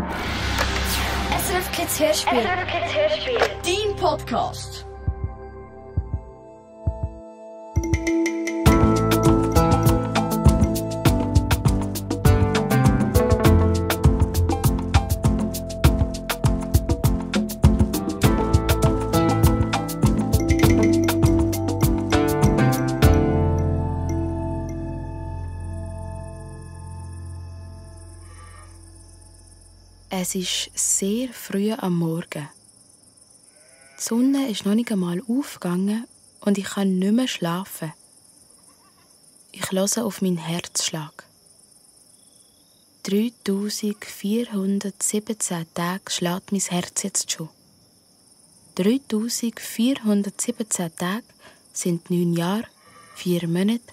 SRF Kids Hörspiel. SRF Kids Hörspiel. Dein Podcast. Es ist sehr früh am Morgen. Die Sonne ist noch nicht einmal aufgegangen und ich kann nicht mehr schlafen. Ich höre auf meinen Herzschlag. 3417 Tage schlägt mein Herz jetzt schon. 3417 Tage sind 9 Jahre, 4 Monate,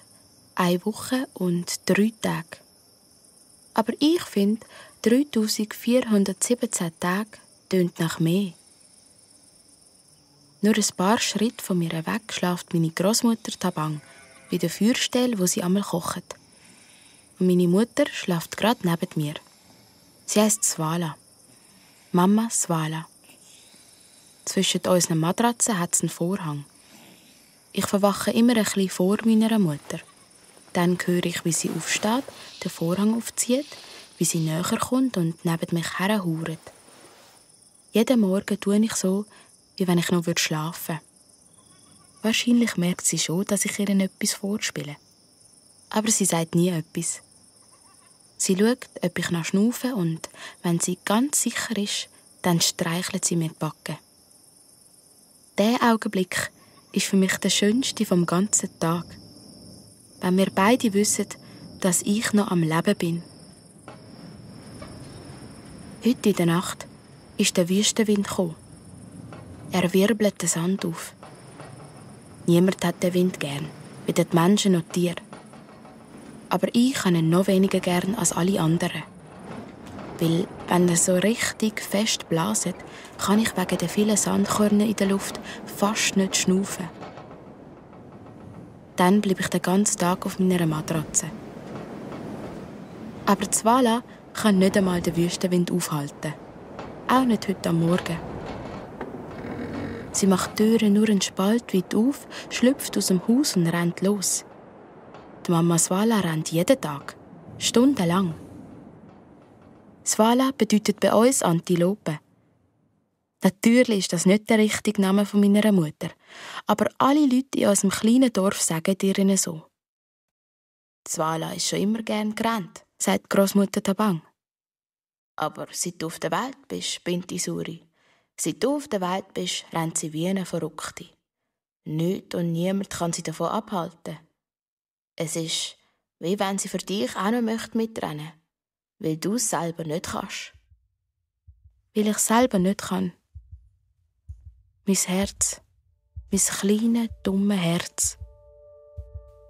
1 Woche und 3 Tage. Aber ich finde, 3417 Tage tönt nach mehr. Nur ein paar Schritte von mir weg schläft meine Großmutter Tabang bei der Feuerstelle, wo sie einmal kocht. Und meine Mutter schläft gerade neben mir. Sie heisst Svala. Mama Svala. Zwischen unseren Matratzen hat es einen Vorhang. Ich verwache immer ein bisschen vor meiner Mutter. Dann höre ich, wie sie aufsteht, den Vorhang aufzieht, wie sie näher kommt und neben mich herhauert. Jeden Morgen tue ich so, wie wenn ich noch schlafen würde. Wahrscheinlich merkt sie schon, dass ich ihr etwas vorspiele. Aber sie sagt nie etwas. Sie schaut, ob ich noch schnaufe und, wenn sie ganz sicher ist, dann streichelt sie mir die Backen. Dieser Augenblick ist für mich der schönste vom ganzen Tag. Wenn wir beide wissen, dass ich noch am Leben bin. Heute in der Nacht ist der Wüstenwind gekommen. Er wirbelt den Sand auf. Niemand hat den Wind gern, weder die Menschen noch die Tiere. Aber ich habe ihn noch weniger gern als alle anderen. Weil, wenn er so richtig fest blaset, kann ich wegen der vielen Sandkörner in der Luft fast nicht schnaufen. Dann bleibe ich den ganzen Tag auf meiner Matratze. Aber Svala kann nicht einmal den Wüstenwind aufhalten. Auch nicht heute am Morgen. Sie macht die Türe nur einen Spalt weit auf, schlüpft aus dem Haus und rennt los. Die Mama Svala rennt jeden Tag. Stundenlang. Svala bedeutet bei uns Antilope. Natürlich ist das nicht der richtige Name von meiner Mutter, aber alle Leute in unserem kleinen Dorf sagen ihr so. Svala ist schon immer gern gerannt, sagt Großmutter Tabang. Aber seit du auf der Welt bist, Binti Suri, seit du auf der Welt bist, rennt sie wie eine Verrückte. Nichts und niemand kann sie davon abhalten. Es ist, wie wenn sie für dich auch noch mitrennen möchte, weil du es selber nicht kannst. Weil ich selber nicht kann. Mein Herz, mein kleines, dummes Herz.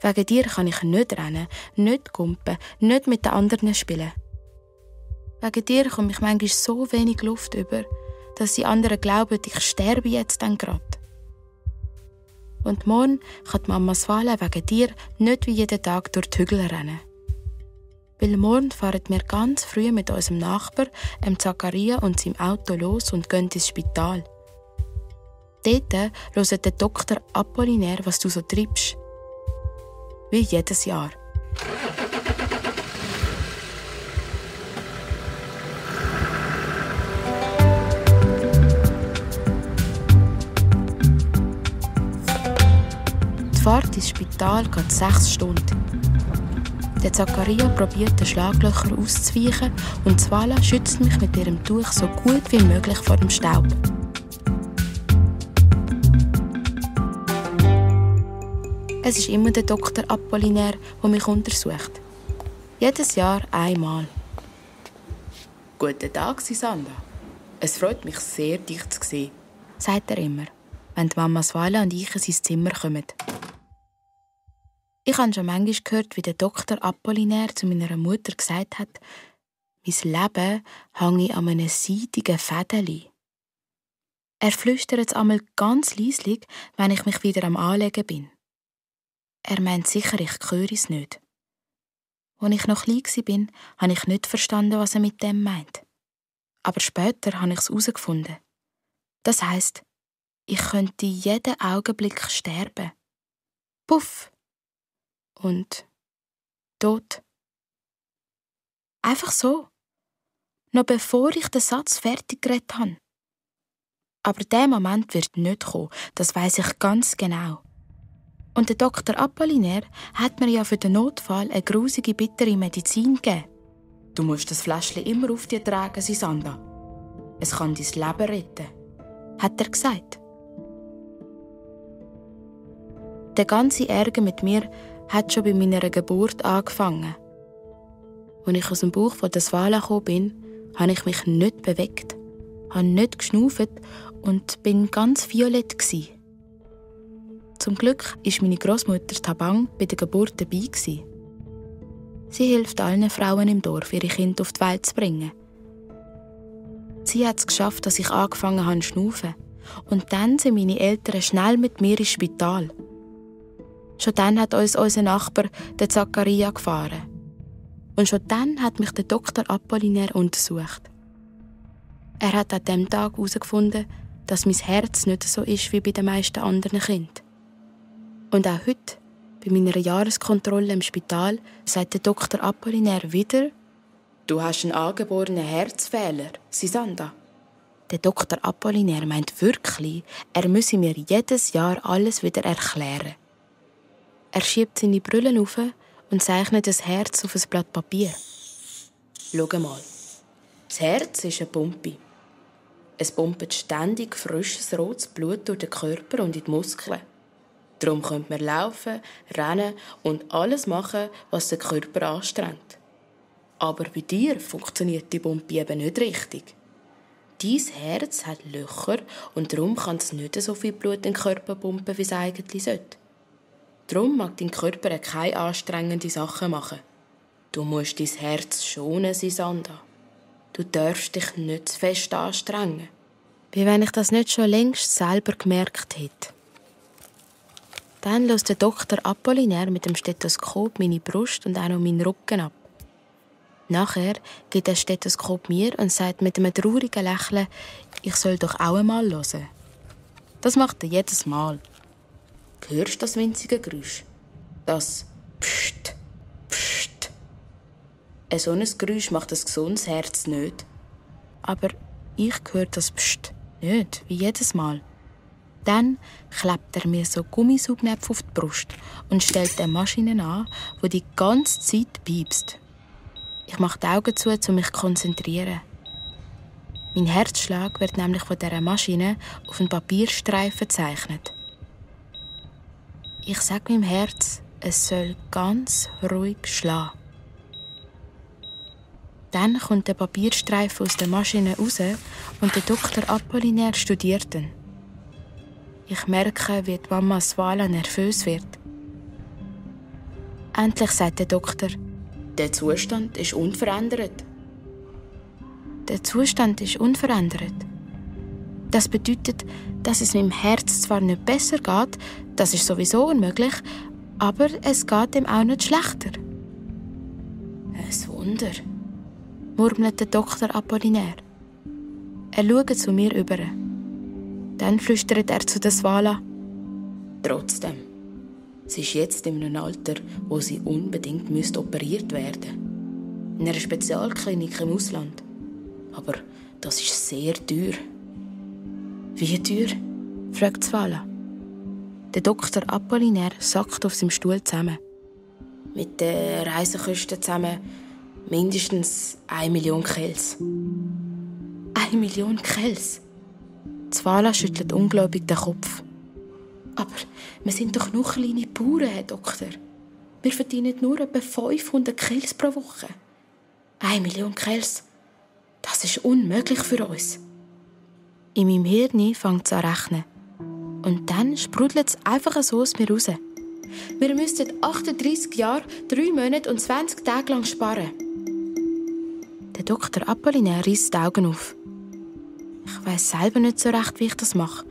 Wegen dir kann ich nicht rennen, nicht gumpen, nicht mit den anderen spielen. Wegen dir komme ich manchmal so wenig Luft über, dass die anderen glauben, ich sterbe jetzt dann gerade. Und morgen kann die Mama Svala wegen dir nicht wie jeden Tag durch die Hügel rennen. Weil morgen fahren wir ganz früh mit unserem Nachbar, Zakaria, und seinem Auto los und gehen ins Spital. Dort hört der Doktor Apollinaire, was du so treibst. Wie jedes Jahr. Die Fahrt ins Spital geht 6 Stunden. Der Zakaria probiert, den Schlaglöcher auszuweichen und Svala schützt mich mit ihrem Tuch so gut wie möglich vor dem Staub. Es ist immer der Doktor Apollinaire, der mich untersucht. Jedes Jahr einmal. «Guten Tag, Sisanda. Es freut mich sehr, dich zu sehen», sagt er immer, wenn die Mama Svala und ich in sein Zimmer kommen. Ich habe schon manchmal gehört, wie der Doktor Apollinaire zu meiner Mutter gesagt hat, mein Leben hänge an einem seidigen Fädeli. Er flüstert es einmal ganz leislich, wenn ich mich wieder am Anlegen bin. Er meint sicher, ich höre es nicht. Als ich noch klein war, habe ich nicht verstanden, was er mit dem meint. Aber später habe ich es herausgefunden. Das heisst, ich könnte jeden Augenblick sterben. Puff! Und tot. Einfach so. Noch bevor ich den Satz fertig geredet habe. Aber der Moment wird nicht kommen, das weiss ich ganz genau. Und der Dr. Apollinaire hat mir ja für den Notfall eine grusige, bittere Medizin gegeben. Du musst das Fläschchen immer auf dir tragen, Sisanda. Es kann dein Leben retten, hat er gesagt. Der ganze Ärger mit mir hat schon bei meiner Geburt angefangen. Als ich aus dem Bauch von der Swala gekommen bin, habe ich mich nicht bewegt, habe nicht geschnauft und bin ganz violett gsi. Zum Glück war meine Großmutter Tabang bei der Geburt dabei. Sie hilft allen Frauen im Dorf, ihre Kinder auf die Welt zu bringen. Sie hat es geschafft, dass ich angefangen habe zu schnaufen. Und dann sind meine Eltern schnell mit mir ins Spital. Schon dann hat uns unser Nachbar, der Zachariah, gefahren. Und schon dann hat mich der Dr. Apollinaire untersucht. Er hat an diesem Tag herausgefunden, dass mein Herz nicht so ist wie bei den meisten anderen Kindern. Und auch heute, bei meiner Jahreskontrolle im Spital, sagt der Dr. Apollinaire wieder: «Du hast einen angeborenen Herzfehler, Sisanda.» Der Dr. Apollinaire meint wirklich, er müsse mir jedes Jahr alles wieder erklären. Er schiebt seine Brille auf und zeichnet das Herz auf ein Blatt Papier. «Schau mal. Das Herz ist eine Pumpe. Es pumpt ständig frisches rotes Blut durch den Körper und in die Muskeln. Darum könnte man laufen, rennen und alles machen, was den Körper anstrengt. Aber bei dir funktioniert die Pumpe eben nicht richtig. Dein Herz hat Löcher und darum kann es nicht so viel Blut in den Körper pumpen, wie es eigentlich sollte. Darum mag dein Körper keine anstrengenden Sachen machen. Du musst dein Herz schonen, Sisanda. Du darfst dich nicht zu fest anstrengen.» Wie wenn ich das nicht schon längst selber gemerkt hätte. Dann löst der Dr. Apollinaire mit dem Stethoskop meine Brust und auch noch meinen Rücken ab. Nachher gibt das Stethoskop mir und sagt mit einem traurigen Lächeln, ich soll doch auch einmal hören. Das macht er jedes Mal. Hörst du das winzige Geräusch? Das Psst, Psst. Ein solches Geräusch macht ein gesundes Herz nicht. Aber ich höre das Psst nicht, wie jedes Mal. Dann klebt er mir so Gummisaugnäpfe auf die Brust und stellt eine Maschine an, die die ganze Zeit piepst. Ich mache die Augen zu, um mich zu konzentrieren. Mein Herzschlag wird nämlich von dieser Maschine auf einen Papierstreifen gezeichnet. Ich sage meinem Herz, es soll ganz ruhig schlagen. Dann kommt der Papierstreifen aus der Maschine raus und der Dr. Apollinaire studiert ihn. Ich merke, wie die Mama Swala nervös wird. Endlich sagt der Doktor, der Zustand ist unverändert. Der Zustand ist unverändert. Das bedeutet, dass es meinem Herz zwar nicht besser geht, das ist sowieso unmöglich, aber es geht ihm auch nicht schlechter. Ein Wunder, murmelt der Dr. Apollinaire. Er schaut zu mir über. Dann flüstert er zu der Swala. Trotzdem, sie ist jetzt in einem Alter, wo sie unbedingt operiert werden müsste. In einer Spezialklinik im Ausland. Aber das ist sehr teuer. Wie teuer? Fragt Swala. Der Dr. Apollinaire sackt auf seinem Stuhl zusammen. Mit den Reisekosten zusammen mindestens 1 Million Kels. 1 Million Kels? Swala schüttelt ungläubig den Kopf. Aber wir sind doch nur kleine Bauern, Herr Doktor. Wir verdienen nur etwa 500 Kels pro Woche. 1 Million Kels, das ist unmöglich für uns. In meinem Hirn fängt es an zu rechnen. Und dann sprudelt es einfach so aus mir raus. Wir müssten 38 Jahre, 3 Monate und 20 Tage lang sparen. Der Dr. Apollinaire reißt die Augen auf. Ich weiss selber nicht so recht, wie ich das mache.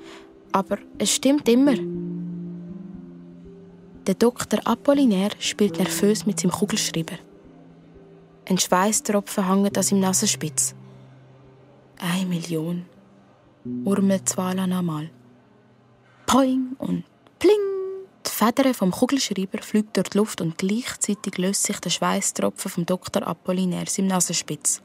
Aber es stimmt immer. Der Dr. Apollinaire spielt nervös mit seinem Kugelschreiber. Ein Schweißtropfen hängt an seinem Nasenspitz. 1 Million. Urmelt Svala nochmal. Poing und pling! Die Feder vom Kugelschreiber fliegt durch die Luft und gleichzeitig löst sich der Schweißtropfen vom Dr. Apollinaire im Nasenspitz.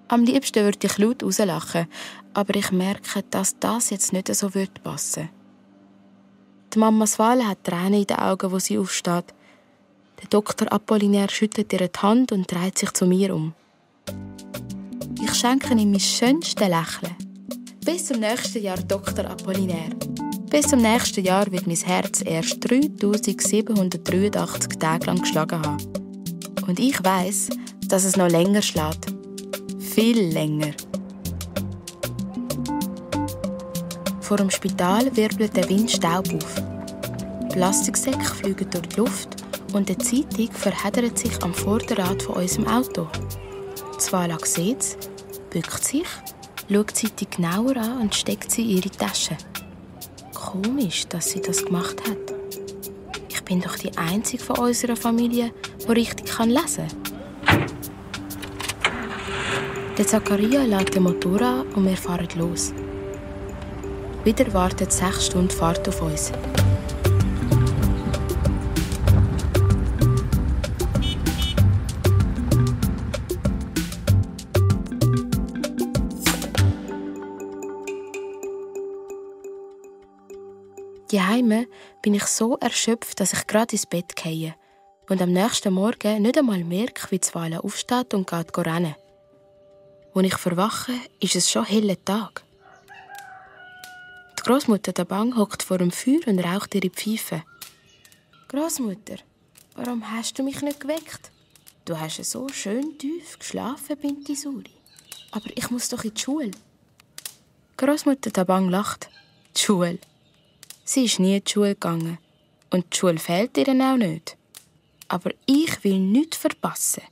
Am liebsten würde ich laut rauslachen, aber ich merke, dass das jetzt nicht so passen würde. Die Mama Svala hat Tränen in den Augen, wo sie aufsteht. Der Dr. Apollinaire schüttelt ihr die Hand und dreht sich zu mir um. Ich schenke ihm mein schönstes Lächeln. Bis zum nächsten Jahr, Dr. Apollinaire. Bis zum nächsten Jahr wird mein Herz erst 3783 Tage lang geschlagen haben. Und ich weiss, dass es noch länger schlägt. Viel länger. Vor dem Spital wirbelt der Wind Staub auf. Plastiksäcke fliegen durch die Luft und eine Zeitung verheddert sich am Vorderrad von unserem Auto. Svala sieht es, bückt sich, schaut die Zeitung genauer an und steckt sie in ihre Tasche. Komisch, dass sie das gemacht hat. Ich bin doch die einzige von unserer Familie, die richtig lesen kann. Der Zakaria lädt den Motor an und wir fahren los. Wieder wartet 6 Stunden Fahrt auf uns. Daheim bin ich so erschöpft, dass ich gerade ins Bett gehe und am nächsten Morgen nicht einmal merke, wie Svala aufsteht und geht rennen. Als ich verwache, ist es schon heller Tag. Die Grossmutter Tabang hockt vor dem Feuer und raucht ihre Pfeife. «Grossmutter, warum hast du mich nicht geweckt? Du hast so schön tief geschlafen, Binti Suri. Aber ich muss doch in die Schule.» Grossmutter Tabang lacht. «Die Schule? Sie ist nie in die Schule gegangen. Und die Schule fehlt ihr auch nicht. Aber ich will nichts verpassen.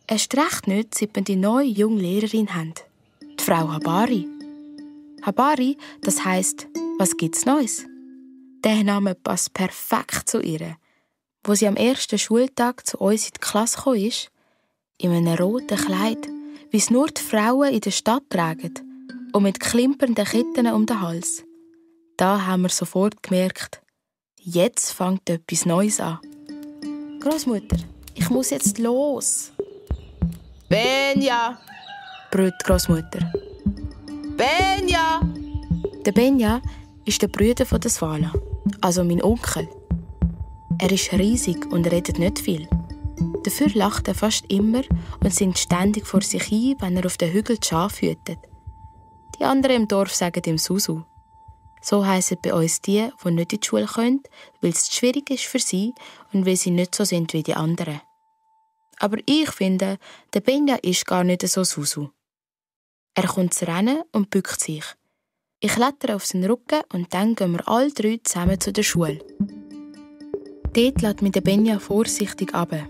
Erst recht nicht, seit wir die neue junge Lehrerin haben. Die Frau Habari. Habari, das heisst, was gibt's Neues? Der Name passt perfekt zu ihr. Wo sie am ersten Schultag zu uns in die Klasse kam, ist, in einem roten Kleid, wie es nur die Frauen in der Stadt tragen, und mit klimpernden Ketten um den Hals. Da haben wir sofort gemerkt, jetzt fängt etwas Neues an. «Grossmutter, ich muss jetzt los!» «Benja!» brüllt die Grossmutter. «Benja!» Der Benja ist der Bruder von der Svala, also mein Onkel. Er ist riesig und redet nicht viel. Dafür lacht er fast immer und singt ständig vor sich hin, wenn er auf den Hügel die Schafe hütet. Die anderen im Dorf sagen ihm Susu. So heissen bei uns die nicht in die Schule können, weil es zu schwierig ist für sie und weil sie nicht so sind wie die anderen. Aber ich finde, der Benja ist gar nicht so Susu. Er kommt zu rennen und bückt sich. Ich klettere auf seinen Rücken und dann gehen wir alle 3 zusammen zu der Schule. Dort lässt mich der Benja vorsichtig runter.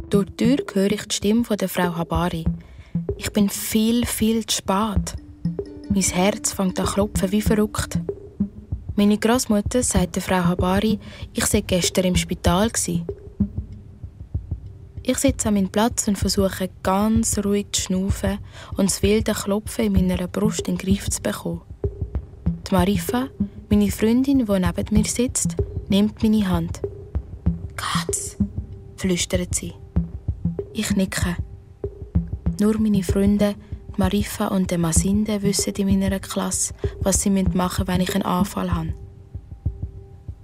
Durch die Tür höre ich die Stimme von der Frau Habari. Ich bin viel zu spät. Mein Herz fängt an zu klopfen wie verrückt. Meine Grossmutter sagt der Frau Habari, ich sei gestern im Spital gsi. Ich sitze an meinem Platz und versuche ganz ruhig zu schnaufen und das wilde Klopfen in meiner Brust in den Griff zu bekommen. Die Marifa, meine Freundin, die neben mir sitzt, nimmt meine Hand. «Katz!» flüstert sie. Ich nicke. Nur meine Freunde, Marifa und Masinde, wissen in meiner Klasse, was sie machen müssen, wenn ich einen Anfall habe.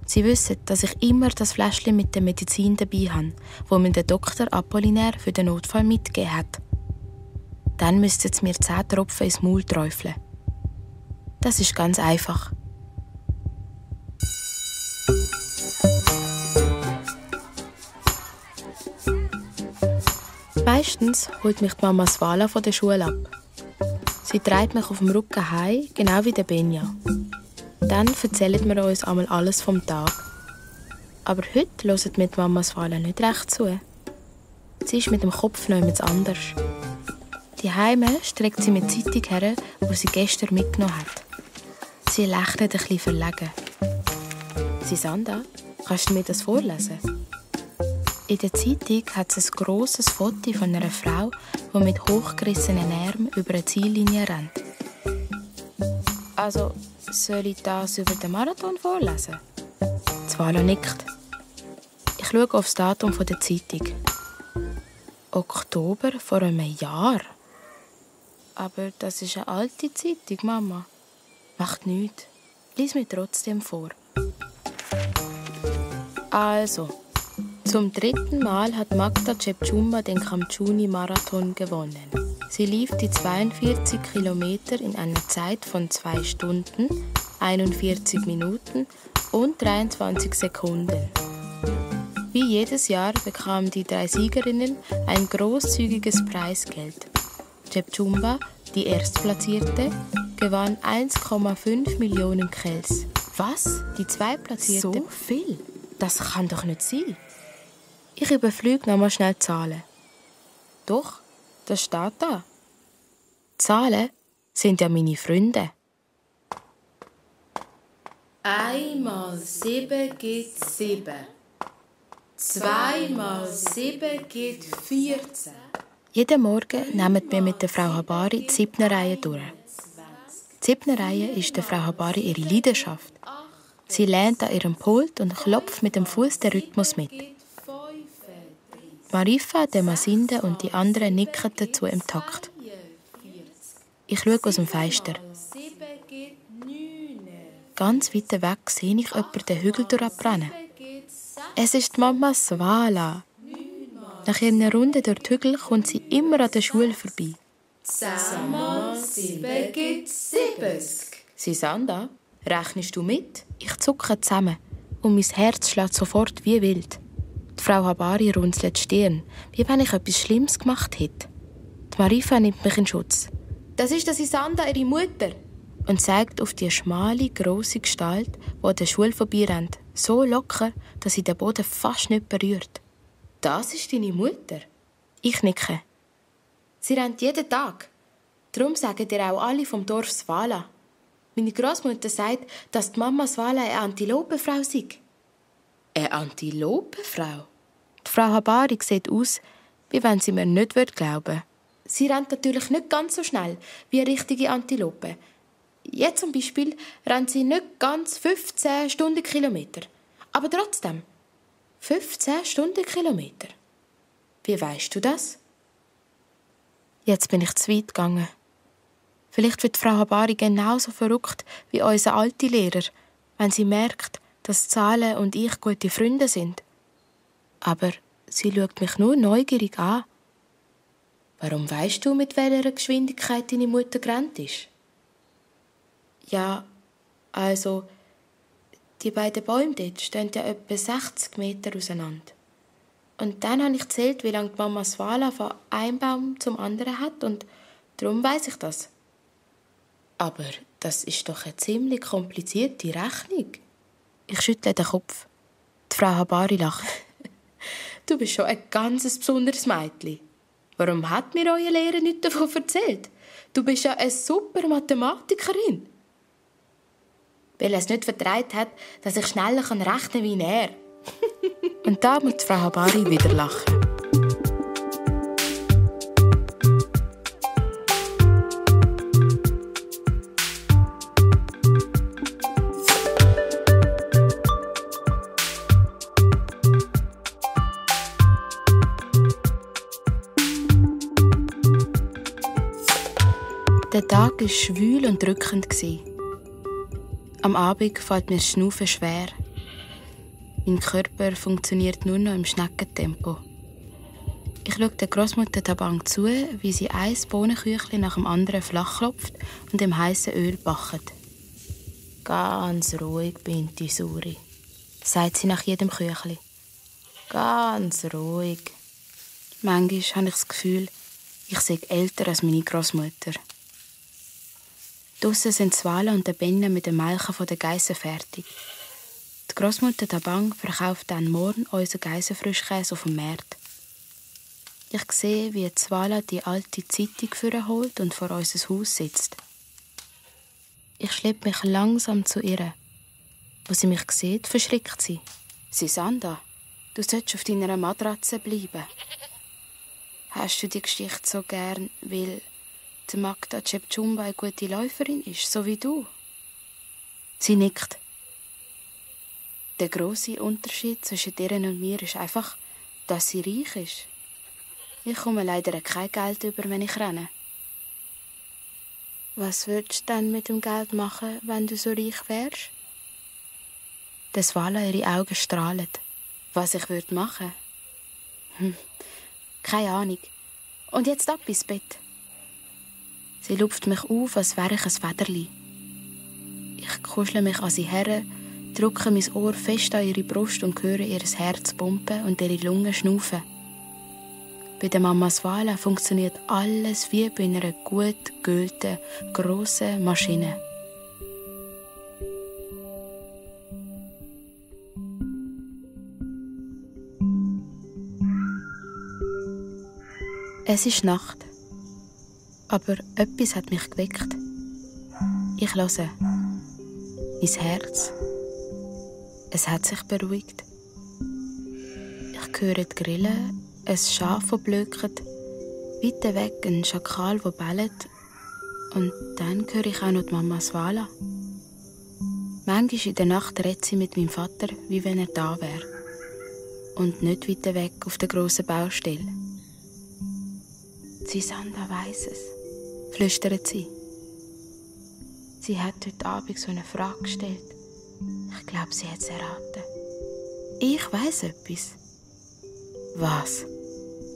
Sie wissen, dass ich immer das Fläschchen mit der Medizin dabei habe, das mir der Dr. Apollinaire für den Notfall mitgegeben hat. Dann müssten sie mir 10 Tropfen ins Maul träufeln. Das ist ganz einfach. Meistens holt mich die Mama Svala von der Schule ab. Sie trägt mich auf dem Rücken heim, genau wie der Benja. Dann erzählen wir uns einmal alles vom Tag. Aber heute hört mir die Mama Svala nicht recht zu. Sie ist mit dem Kopf noch etwas anders. Die Heime streckt sie mit Zeitung her, die sie gestern mitgenommen hat. Sie lächelt ein bisschen verlegen. «Sisanda, kannst du mir das vorlesen?» In der Zeitung hat es ein grosses Foto von einer Frau, die mit hochgerissenen Armen über eine Ziellinie rennt. Also, soll ich das über den Marathon vorlesen? Zwala nickt. Ich schaue aufs Datum der Zeitung. Oktober vor einem Jahr. Aber das ist eine alte Zeitung, Mama. Macht nichts. Lies mir trotzdem vor. Also, zum 3. Mal hat Magda Chepchumba den Kamchuni-Marathon gewonnen. Sie lief die 42 Kilometer in einer Zeit von 2 Stunden, 41 Minuten und 23 Sekunden. Wie jedes Jahr bekamen die 3 Siegerinnen ein großzügiges Preisgeld. Chepchumba, die Erstplatzierte, gewann 1,5 Millionen Kels. Was? Die Zweitplatzierte? So viel? Das kann doch nicht sein. Ich überflüge nochmal schnell die Zahlen. Doch, das steht da. Die Zahlen sind ja meine Freunde. 1 mal 7 gibt 7. 2 mal 7 gibt 14. Jeden Morgen nehmen wir mit der Frau Habari die 7. Reihe durch. Die 7. Reihe ist der Frau Habari ihre Leidenschaft. Sie lehnt an ihrem Pult und klopft mit dem Fuß den Rhythmus mit. Marifa, der Masinde und die anderen nicken dazu im Takt. Ich schaue aus dem Fenster. Ganz weit weg sehe ich jemanden den Hügel durchbrennen. Es ist die Mama Swala. Nach ihrer Runde durch die Hügel kommt sie immer an der Schule vorbei. 10 mal 7 gibt 70. Sisanda, rechnest du mit? Ich zucke zusammen und mein Herz schlägt sofort wie wild. Die Frau Habari runzelt die Stirn, wie wenn ich etwas Schlimmes gemacht hätte. Die Marifa nimmt mich in Schutz. «Das ist Sisanda, ihre Mutter!» und zeigt auf die schmale, grosse Gestalt, die an der Schule vorbeirennt, so locker, dass sie den Boden fast nicht berührt. «Das ist deine Mutter?» Ich nicke. «Sie rennt jeden Tag. Darum sagen dir auch alle vom Dorf Swala. Meine Großmutter sagt, dass die Mama Swala eine Antilopenfrau sei.» «Eine Antilopenfrau?» Die Frau Habari sieht aus, wie wenn sie mir nicht glauben würde. Sie rennt natürlich nicht ganz so schnell wie eine richtige Antilope. Jetzt zum Beispiel rennt sie nicht ganz 15 Stundenkilometer. Aber trotzdem, 15 Stundenkilometer. Wie weisst du das? Jetzt bin ich zu weit gegangen. Vielleicht wird Frau Habari genauso verrückt wie unser alter Lehrer, wenn sie merkt, dass Zahlen und ich gute Freunde sind. Aber sie schaut mich nur neugierig an. Warum weisst du, mit welcher Geschwindigkeit deine Mutter gerannt ist? Ja, also, die beiden Bäume dort stehen ja etwa 60 Meter auseinander. Und dann habe ich gezählt, wie lange die Mama Swala von einem Baum zum anderen hat und darum weiss ich das. Aber das ist doch eine ziemlich komplizierte Rechnung. Ich schüttle den Kopf. Die Frau Habari lacht. Du bist schon ein ganz besonderes Mädchen. Warum hat mir eure Lehrer nichts davon erzählt? Du bist ja eine super Mathematikerin. Weil er es nicht vertraut hat, dass ich schneller rechnen kann wie er. Und da muss die Frau Habari wieder lachen. Der Tag war schwül und drückend. Am Abend fällt mir das Schnaufen schwer. Mein Körper funktioniert nur noch im Schneckentempo. Ich schaue der Großmutter Tabang zu, wie sie ein Bohnenküchlein nach dem anderen flachklopft und im heißen Öl backt. «Ganz ruhig, Binti Suri», sagt sie nach jedem Küchlein. «Ganz ruhig.» Manchmal habe ich das Gefühl, ich sei älter als meine Großmutter. Draussen sind Swala und der Benja mit dem Melken der Geissen fertig. Die Großmutter Tabang verkauft dann morgen unseren Geissenfrischkäse auf dem Markt. Ich sehe, wie Swala die alte Zeitung vorholt und vor unser Haus sitzt. Ich schleppe mich langsam zu ihr. Wo sie mich sieht, verschrickt sie. «Sisanda, du solltest auf deiner Matratze bleiben. Hast du die Geschichte so gern, weil die Magda Chepchumba eine gute Läuferin ist, so wie du? Sie nickt. Der grosse Unterschied zwischen ihr und mir ist einfach, dass sie reich ist. Ich komme leider kein Geld über, wenn ich renne. Was würdest du denn mit dem Geld machen, wenn du so reich wärst? Der Svala, ihre Augen strahlen. Was ich machen würde? Keine Ahnung. Und jetzt ab ins Bett. Sie lupft mich auf, als wäre ich ein Federli. Ich kuschle mich an sie her, drücke mein Ohr fest an ihre Brust und höre ihr Herz pumpen und ihre Lungen schnaufen. Bei der Mama Svala funktioniert alles wie bei einer gut geölten, grossen Maschine. Es ist Nacht, aber etwas hat mich geweckt. Ich höre. Mein Herz. Es hat sich beruhigt. Ich höre die Grillen, ein Schaf, das blökt, weiter weg ein Schakal, der bellt. Und dann höre ich auch noch die Mama Svala. Manchmal in der Nacht redet sie mit meinem Vater, wie wenn er da wäre. Und nicht weiter weg auf der grossen Baustelle. Sisanda weiss es, flüstert sie. Sie hat heute Abend so eine Frage gestellt. Ich glaube, sie hat es erraten. Ich weiss etwas. Was?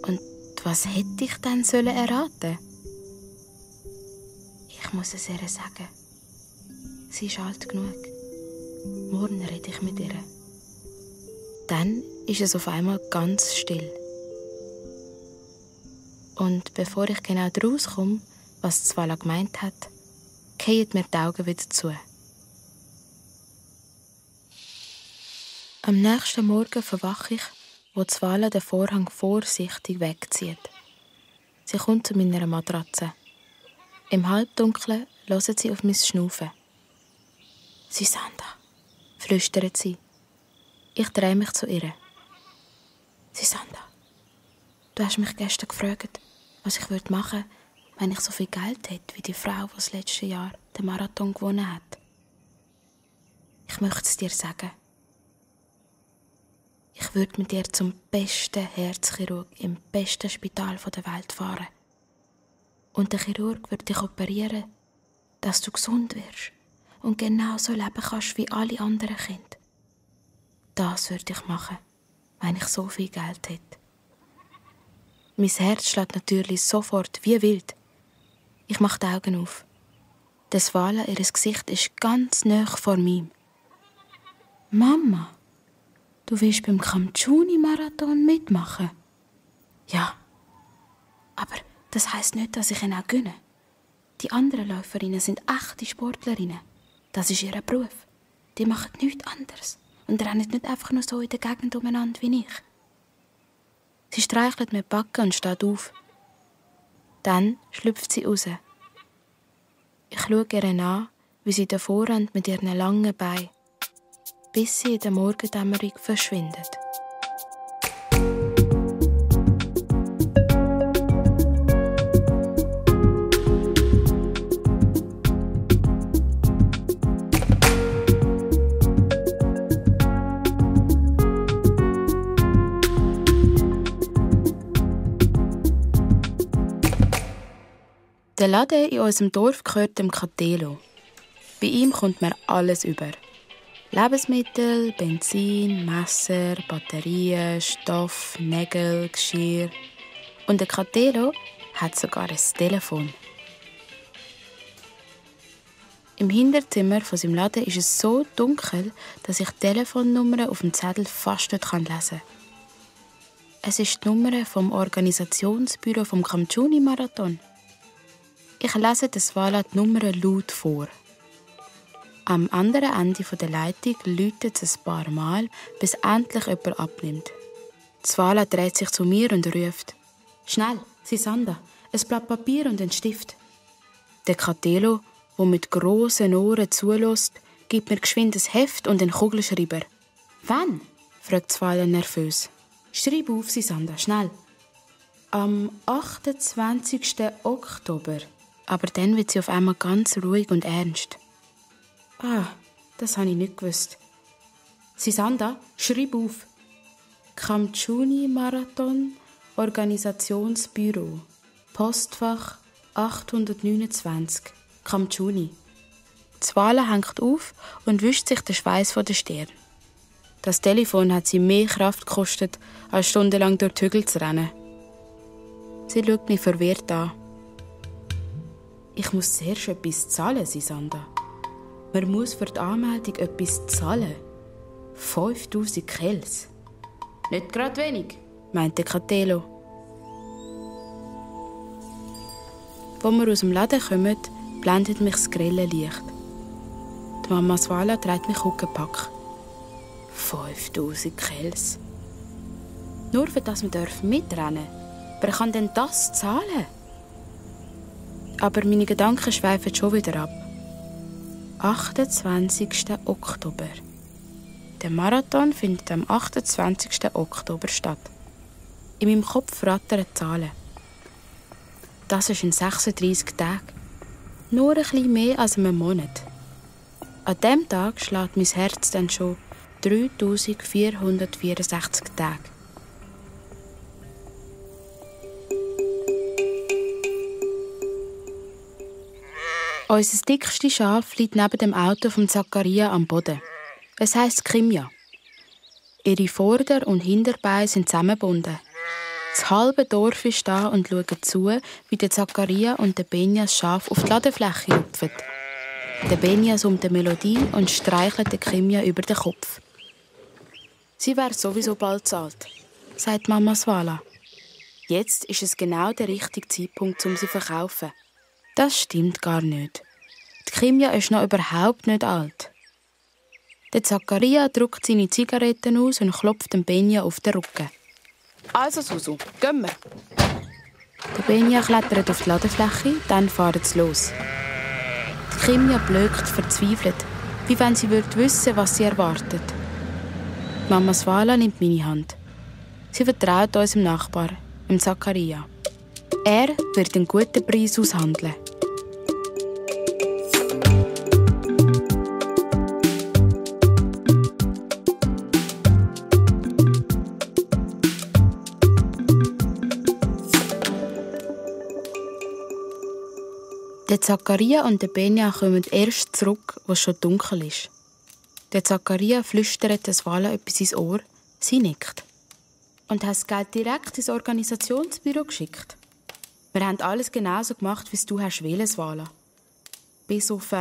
Und was hätte ich dann erraten? Ich muss es ihr sagen. Sie ist alt genug. Morgen rede ich mit ihr. Dann ist es auf einmal ganz still. Und bevor ich genau daraus komme, was Svala gemeint hat, fallen mir die Augen wieder zu. Am nächsten Morgen verwache ich, wo Svala den Vorhang vorsichtig wegzieht. Sie kommt zu meiner Matratze. Im Halbdunkeln hört sie auf mein Schnaufen. «Sisanda», flüstert sie. Ich drehe mich zu ihr. «Sisanda, du hast mich gestern gefragt, was ich machen würde, wenn ich so viel Geld hätte wie die Frau, die das letzte Jahr den Marathon gewonnen hat. Ich möchte es dir sagen. Ich würde mit dir zum besten Herzchirurg im besten Spital der Welt fahren. Und der Chirurg würde dich operieren, dass du gesund wirst und genauso leben kannst wie alle anderen Kinder. Das würde ich machen, wenn ich so viel Geld hätte. Mein Herz schlägt natürlich sofort wie wild. Ich mache die Augen auf. Der Svala, ihr Gesicht ist ganz nahe vor mir. «Mama, du willst beim Kamtschuni-Marathon mitmachen?» «Ja, aber das heisst nicht, dass ich ihn auch gönne. Die anderen Läuferinnen sind echte Sportlerinnen. Das ist ihr Beruf. Die machen nichts anderes und rennen nicht einfach nur so in der Gegend umeinander wie ich.» Sie streichelt mir die Backen und steht auf. Dann schlüpft sie raus. Ich schaue ihr an, wie sie davor rennt mit ihren langen Beinen, bis sie in der Morgendämmerung verschwindet. Der Laden in unserem Dorf gehört dem Catelo. Bei ihm kommt mir alles über. Lebensmittel, Benzin, Messer, Batterien, Stoff, Nägel, Geschirr. Und der Catelo hat sogar ein Telefon. Im Hinterzimmer von seinem Laden ist es so dunkel, dass ich die Telefonnummern auf dem Zettel fast nicht lesen kann. Es ist die Nummer vom Organisationsbüro vom Kamtschuni-Marathon. Ich lese der Svala die Nummer laut vor. Am anderen Ende der Leitung läutet es ein paar Mal, bis endlich jemand abnimmt. Svala dreht sich zu mir und ruft: «Schnell, Sisanda, ein Blatt Papier und ein Stift.» Der Catelo, der mit grossen Ohren zulässt, gibt mir geschwind ein Heft und einen Kugelschreiber. «Wann?» fragt Svala nervös. «Schreib auf, Sisanda, schnell!» «Am 28. Oktober.» Aber dann wird sie auf einmal ganz ruhig und ernst. «Ah, das habe ich nicht gewusst. Sisanda, schreib auf!» «Kamtschuni-Marathon, Organisationsbüro, Postfach 829, Kamtschuni.» Svala hängt auf und wischt sich den Schweiß von der Stirn. Das Telefon hat sie mehr Kraft gekostet, als stundenlang durch die Hügel zu rennen. Sie schaut mich verwirrt an. «Ich muss zuerst etwas zahlen, Sisanda. Man muss für die Anmeldung etwas zahlen. 5000 Kels. Nicht gerade wenig», meinte Catelo. Als wir aus dem Laden kommen, blendet mich das grelle Licht. Die Mama Svala trägt mich Huckepack. 5000 Kels. Nur für das wir mitrennen dürfen. Wer kann denn das zahlen? Aber meine Gedanken schweifen schon wieder ab. 28. Oktober. Der Marathon findet am 28. Oktober statt. In meinem Kopf rattern Zahlen. Das ist in 36 Tagen. Nur ein bisschen mehr als in einem Monat. An diesem Tag schlägt mein Herz dann schon 3464 Tage. Unser dickstes Schaf liegt neben dem Auto von Zakaria am Boden. Es heisst Kimja. Ihre Vorder- und Hinterbeine sind zusammengebunden. Das halbe Dorf ist da und schaut zu, wie der Zakaria und der Benja das Schaf auf die Ladefläche rupfen. Der Benja summt eine Melodie und streichelt der Kimja über den Kopf. «Sie wäre sowieso bald zahlt», sagt Mama Svala. «Jetzt ist es genau der richtige Zeitpunkt, um sie zu verkaufen.» Das stimmt gar nicht. Die Kimja ist noch überhaupt nicht alt. Der Zakaria drückt seine Zigaretten aus und klopft dem Benja auf den Rücken. «Also, Susu, gehen wir!» Der Benja klettert auf die Ladefläche, dann fahren sie los. Die Kimja blökt verzweifelt, wie wenn sie wissen, was sie erwartet. Mama Svala nimmt meine Hand. Sie vertraut unserem Nachbar, dem Zakaria. Er wird einen guten Preis aushandeln. Der Zakaria und der Benja kommen erst zurück, als es schon dunkel ist. Der Zakaria flüstert der Svala etwas ins Ohr, sie nickt. «Und hast das Geld direkt ins Organisationsbüro geschickt?» «Wir haben alles genauso gemacht, wie du wollen, Svala. Bis auf,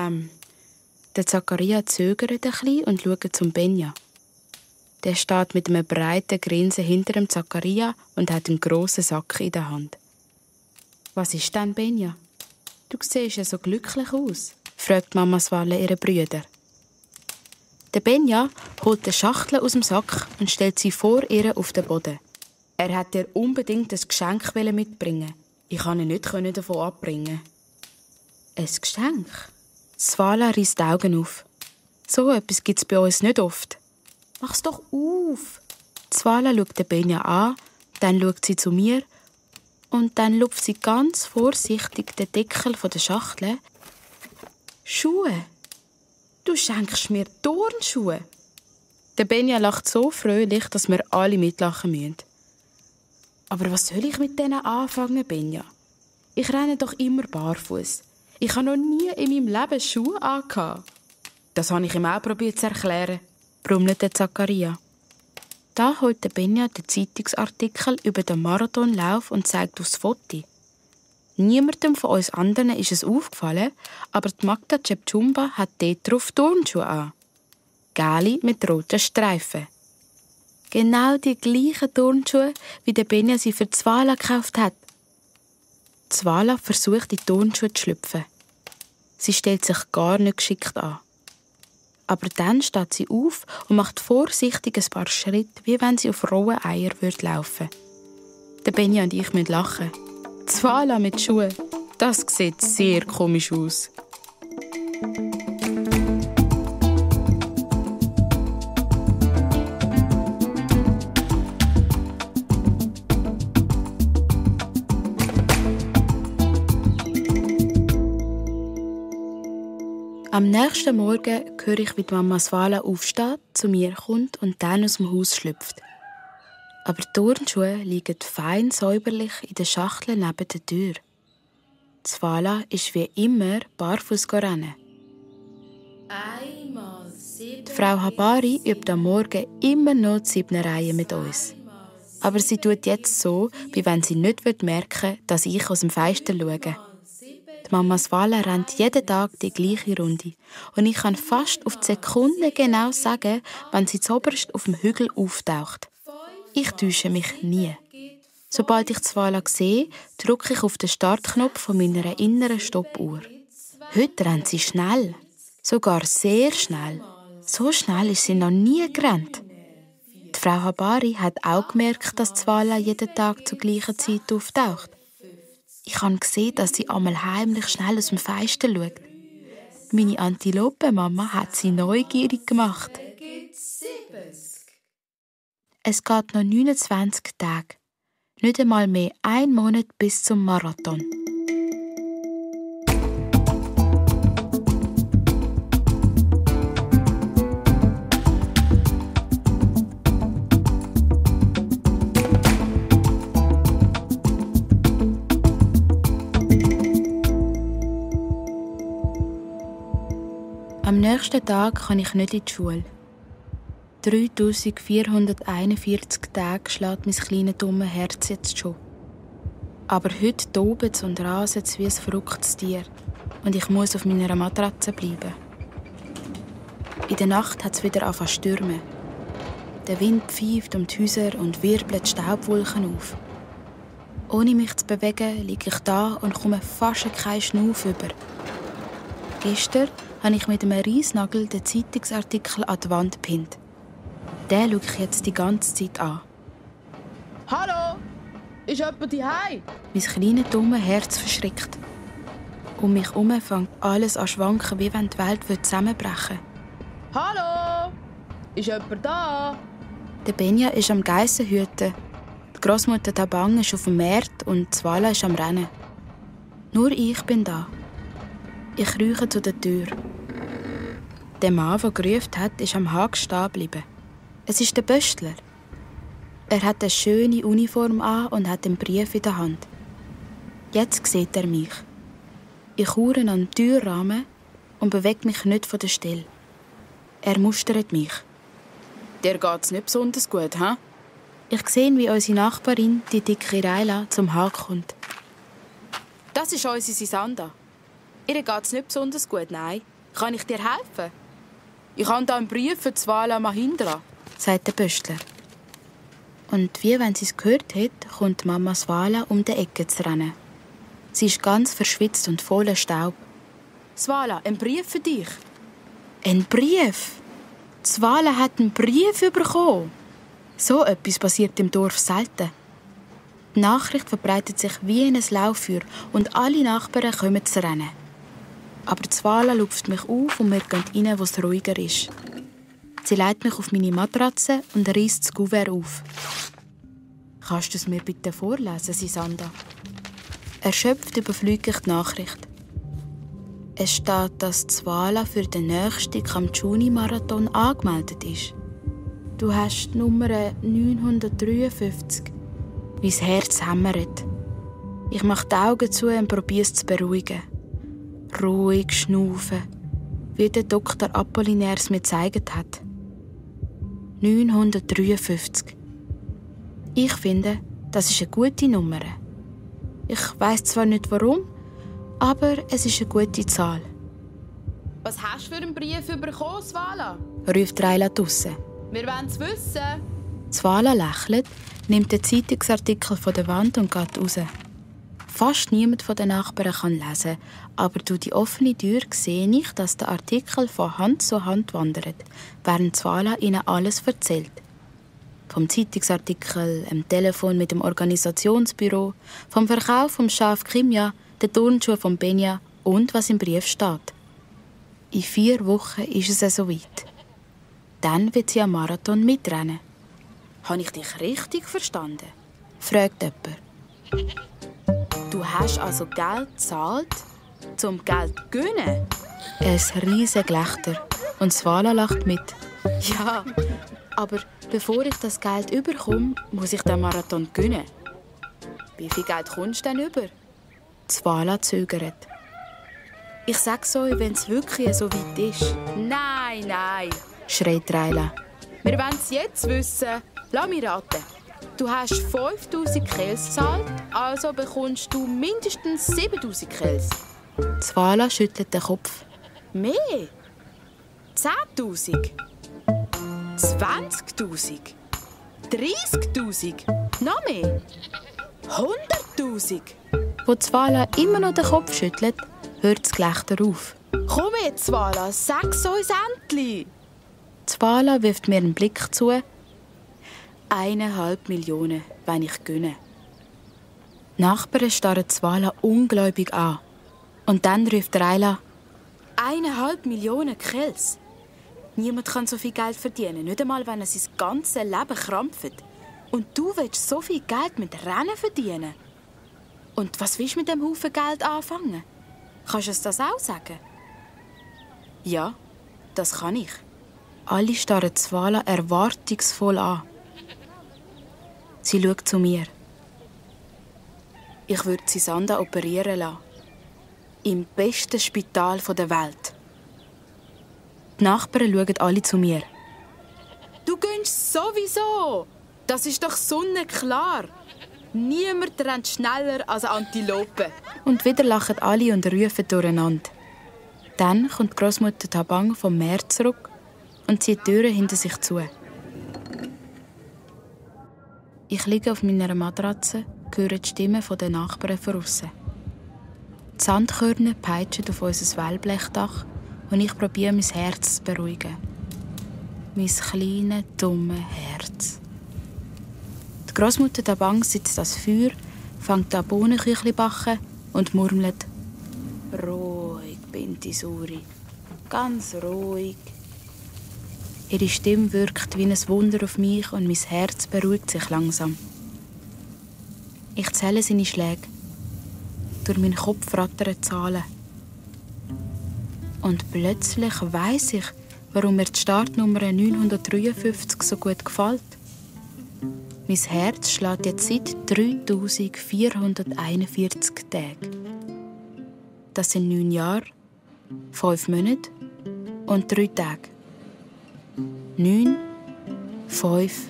Der Zakaria zögert ein bisschen und schaut zum Benja. Der steht mit einem breiten Grinsen hinter dem Zakaria und hat einen grossen Sack in der Hand. «Was ist denn, Benja? Du siehst ja so glücklich aus», fragt Mama Svala ihre Brüder. Der Benja holt eine Schachtel aus dem Sack und stellt sie vor ihr auf den Boden. Er hat ihr unbedingt ein Geschenk mitbringen. Ich kann ihn nicht davon abbringen. «Ein Geschenk?» Svala reißt die Augen auf. «So etwas gibt es bei uns nicht oft.» «Mach's doch auf!» Svala schaut den Benja an, dann schaut sie zu mir und dann lupft sie ganz vorsichtig den Deckel der Schachtel. «Schuhe? Du schenkst mir Turnschuhe?» Der Benja lacht so fröhlich, dass wir alle mitlachen müssen. «Aber was soll ich mit denen anfangen, Benja? Ich renne doch immer barfuß. Ich habe noch nie in meinem Leben Schuhe angehabt.» «Das habe ich ihm auch probiert zu erklären», brummelt der Zakaria. Da holt der Benja den Zeitungsartikel über den Marathonlauf und zeigt aufs Foto. Niemandem von uns anderen ist es aufgefallen, aber die Magda Chepchumba hat dort drauf Turnschuhe an. Gelbe mit roten Streifen. Genau die gleichen Turnschuhe, wie der Benja sie für die Svala gekauft hat. Die Svala versucht, in die Turnschuhe zu schlüpfen. Sie stellt sich gar nicht geschickt an. Aber dann steht sie auf und macht vorsichtig ein paar Schritte, wie wenn sie auf rohen Eiern laufen würde. Der Benja und ich müssen lachen. Die Svala mit Schuhen, das sieht sehr komisch aus. Am nächsten Morgen höre ich, wie die Mama Svala aufsteht, zu mir kommt und dann aus dem Haus schlüpft. Aber die Turnschuhe liegen fein säuberlich in der Schachtel neben der Tür. Svala ist wie immer barfuß rennen. Die Frau Habari übt am Morgen immer noch die 7 Reihen mit uns. Aber sie tut jetzt so, wie wenn sie nicht merken würde, dass ich aus dem Fenster schaue. Die Mama Svala rennt jeden Tag die gleiche Runde. Und ich kann fast auf die Sekunde genau sagen, wenn sie zuoberst auf dem Hügel auftaucht. Ich täusche mich nie. Sobald ich Svala sehe, drücke ich auf den Startknopf von meiner inneren Stoppuhr. Heute rennt sie schnell. Sogar sehr schnell. So schnell ist sie noch nie gerannt. Die Frau Habari hat auch gemerkt, dass Svala jeden Tag zur gleichen Zeit auftaucht. Ich habe gesehen, dass sie einmal heimlich schnell aus dem Fenster schaut. Meine Antilopenmama hat sie neugierig gemacht. Es geht noch 29 Tage. Nicht einmal mehr 1 Monat bis zum Marathon. Am nächsten Tag kann ich nicht in die Schule. 3441 Tage schlägt mein kleines dummes Herz jetzt schon. Aber heute tobt es und raset es wie ein verrücktes Tier. Und ich muss auf meiner Matratze bleiben. In der Nacht hat es wieder angefangen zu stürmen. Der Wind pfeift um die Häuser und wirbelt Staubwolken auf. Ohne mich zu bewegen, liege ich da und komme fast keinen Schnauf über. Gestern habe ich mit einem Reissnagel den Zeitungsartikel an die Wand gepinnt. Den schaue ich jetzt die ganze Zeit an. Hallo? Ist jemand daheim? Mein kleines dummes Herz verschrickt. Um mich herum fängt alles an schwanken, wie wenn die Welt zusammenbrechen würde. Hallo? Ist jemand da? Der Benja ist am Geissen hüten. Die Grossmutter Tabang ist auf dem Markt und Svala ist am Rennen. Nur ich bin da. Ich krieche zu der Tür. Der Mann, der gerufen hat, ist am Haken stehen geblieben. Es ist der Böstler. Er hat eine schöne Uniform an und hat einen Brief in der Hand. Jetzt sieht er mich. Ich haue an den Türrahmen und bewege mich nicht von der Stelle. Er mustert mich. Dir geht's nicht besonders gut, hä? Ich sehe, wie unsere Nachbarin, die dicke Reila, zum Haken kommt. Das ist unsere Sisanda. Ihr geht's nicht besonders gut, nein. Kann ich dir helfen? Ich habe da einen Brief für Svala Mahindra, sagt der Böstler. Und wie wenn sie es gehört hat, kommt Mama Svala um die Ecke zu rennen. Sie ist ganz verschwitzt und voller Staub. Svala, ein Brief für dich. Ein Brief? Svala hat einen Brief bekommen. So etwas passiert im Dorf selten. Die Nachricht verbreitet sich wie in ein Lauffeuer und alle Nachbarn kommen zu rennen. Aber Svala lupft mich auf und wir gehen rein, wo es ruhiger ist. Sie legt mich auf meine Matratze und reißt das Kuvert auf. «Kannst du es mir bitte vorlesen, Sisanda?» Erschöpft überfliege ich die Nachricht. Es steht, dass Svala für den nächsten Kamtschuni-Marathon angemeldet ist. Du hast die Nummer 953. Mein Herz hämmert. Ich mache die Augen zu und probiere es zu beruhigen. Ruhig schnaufen, wie der Dr. Apollinaire es mir gezeigt hat. 953. Ich finde, das ist eine gute Nummer. Ich weiss zwar nicht warum, aber es ist eine gute Zahl. Was hast du für einen Brief bekommen, Svala? Ruft Reila draussen. Wir wollen es wissen. Svala lächelt, nimmt den Zeitungsartikel von der Wand und geht raus. Fast niemand von den Nachbarn kann lesen, aber durch die offene Tür sehe ich, dass der Artikel von Hand zu Hand wandert, während Svala ihnen alles erzählt. Vom Zeitungsartikel, dem Telefon mit dem Organisationsbüro, vom Verkauf vom Schaf Kimia, der Turnschuhe von Benja und was im Brief steht. In 4 Wochen ist es soweit. Dann wird sie am Marathon mitrennen. Habe ich dich richtig verstanden? Fragt jemand. Du hast also Geld gezahlt, zum Geld zu gewinnen? Ein riesiges Gelächter und Svala lacht mit. Ja, aber bevor ich das Geld überkomme, muss ich den Marathon gewinnen. Wie viel Geld kommst du denn über? Svala zögert. Ich sag's euch, wenn es wirklich so weit ist. Nein, Schreit Raila. wir wollen es jetzt wissen. Lass mich raten. Du hast 5000 Kels gezahlt, also bekommst du mindestens 7000 Kels. Svala schüttelt den Kopf. Mehr? 10.000? 20.000? 30.000? Noch mehr? 100.000? Wo Svala immer noch den Kopf schüttelt, hört das Gelächter auf. Komm jetzt, Svala, sag's uns endlich! Svala wirft mir einen Blick zu. 1,5 Millionen, wenn ich gönne. Die Nachbarn starren Svala ungläubig an. Und dann ruft Raila: 1,5 Millionen Kels? Niemand kann so viel Geld verdienen, nicht einmal, wenn er sein ganzes Leben krampft. Und du willst so viel Geld mit Rennen verdienen? Und was willst du mit dem Haufen Geld anfangen? Kannst du uns das auch sagen? Ja, das kann ich. Alle starren Svala erwartungsvoll an. Sie schaut zu mir. Ich würde Sisanda operieren lassen. Im besten Spital der Welt. Die Nachbarn schauen alle zu mir. Du gönnst sowieso! Das ist doch sonnenklar! Niemand rennt schneller als eine Antilope. Und wieder lachen alle und rufen durcheinander. Dann kommt Großmutter Tabang vom Meer zurück und zieht die Türen hinter sich zu. Ich liege auf meiner Matratze, höre die Stimmen der Nachbarn von aussen. Die Sandkörner peitschen auf unser Wellblechdach und ich probiere, mein Herz zu beruhigen. Mein kleines, dummes Herz. Die Großmutter Tabang sitzt ans Feuer, fängt an Bohnenküchli backen und murmelt: Ruhig, Binti Suri. Ganz ruhig. Ihre Stimme wirkt wie ein Wunder auf mich und mein Herz beruhigt sich langsam. Ich zähle seine Schläge. Durch meinen Kopf rattern Zahlen. Und plötzlich weiss ich, warum mir die Startnummer 953 so gut gefällt. Mein Herz schlägt jetzt seit 3441 Tagen. Das sind 9 Jahre, 5 Monate und 3 Tage. 9, 5,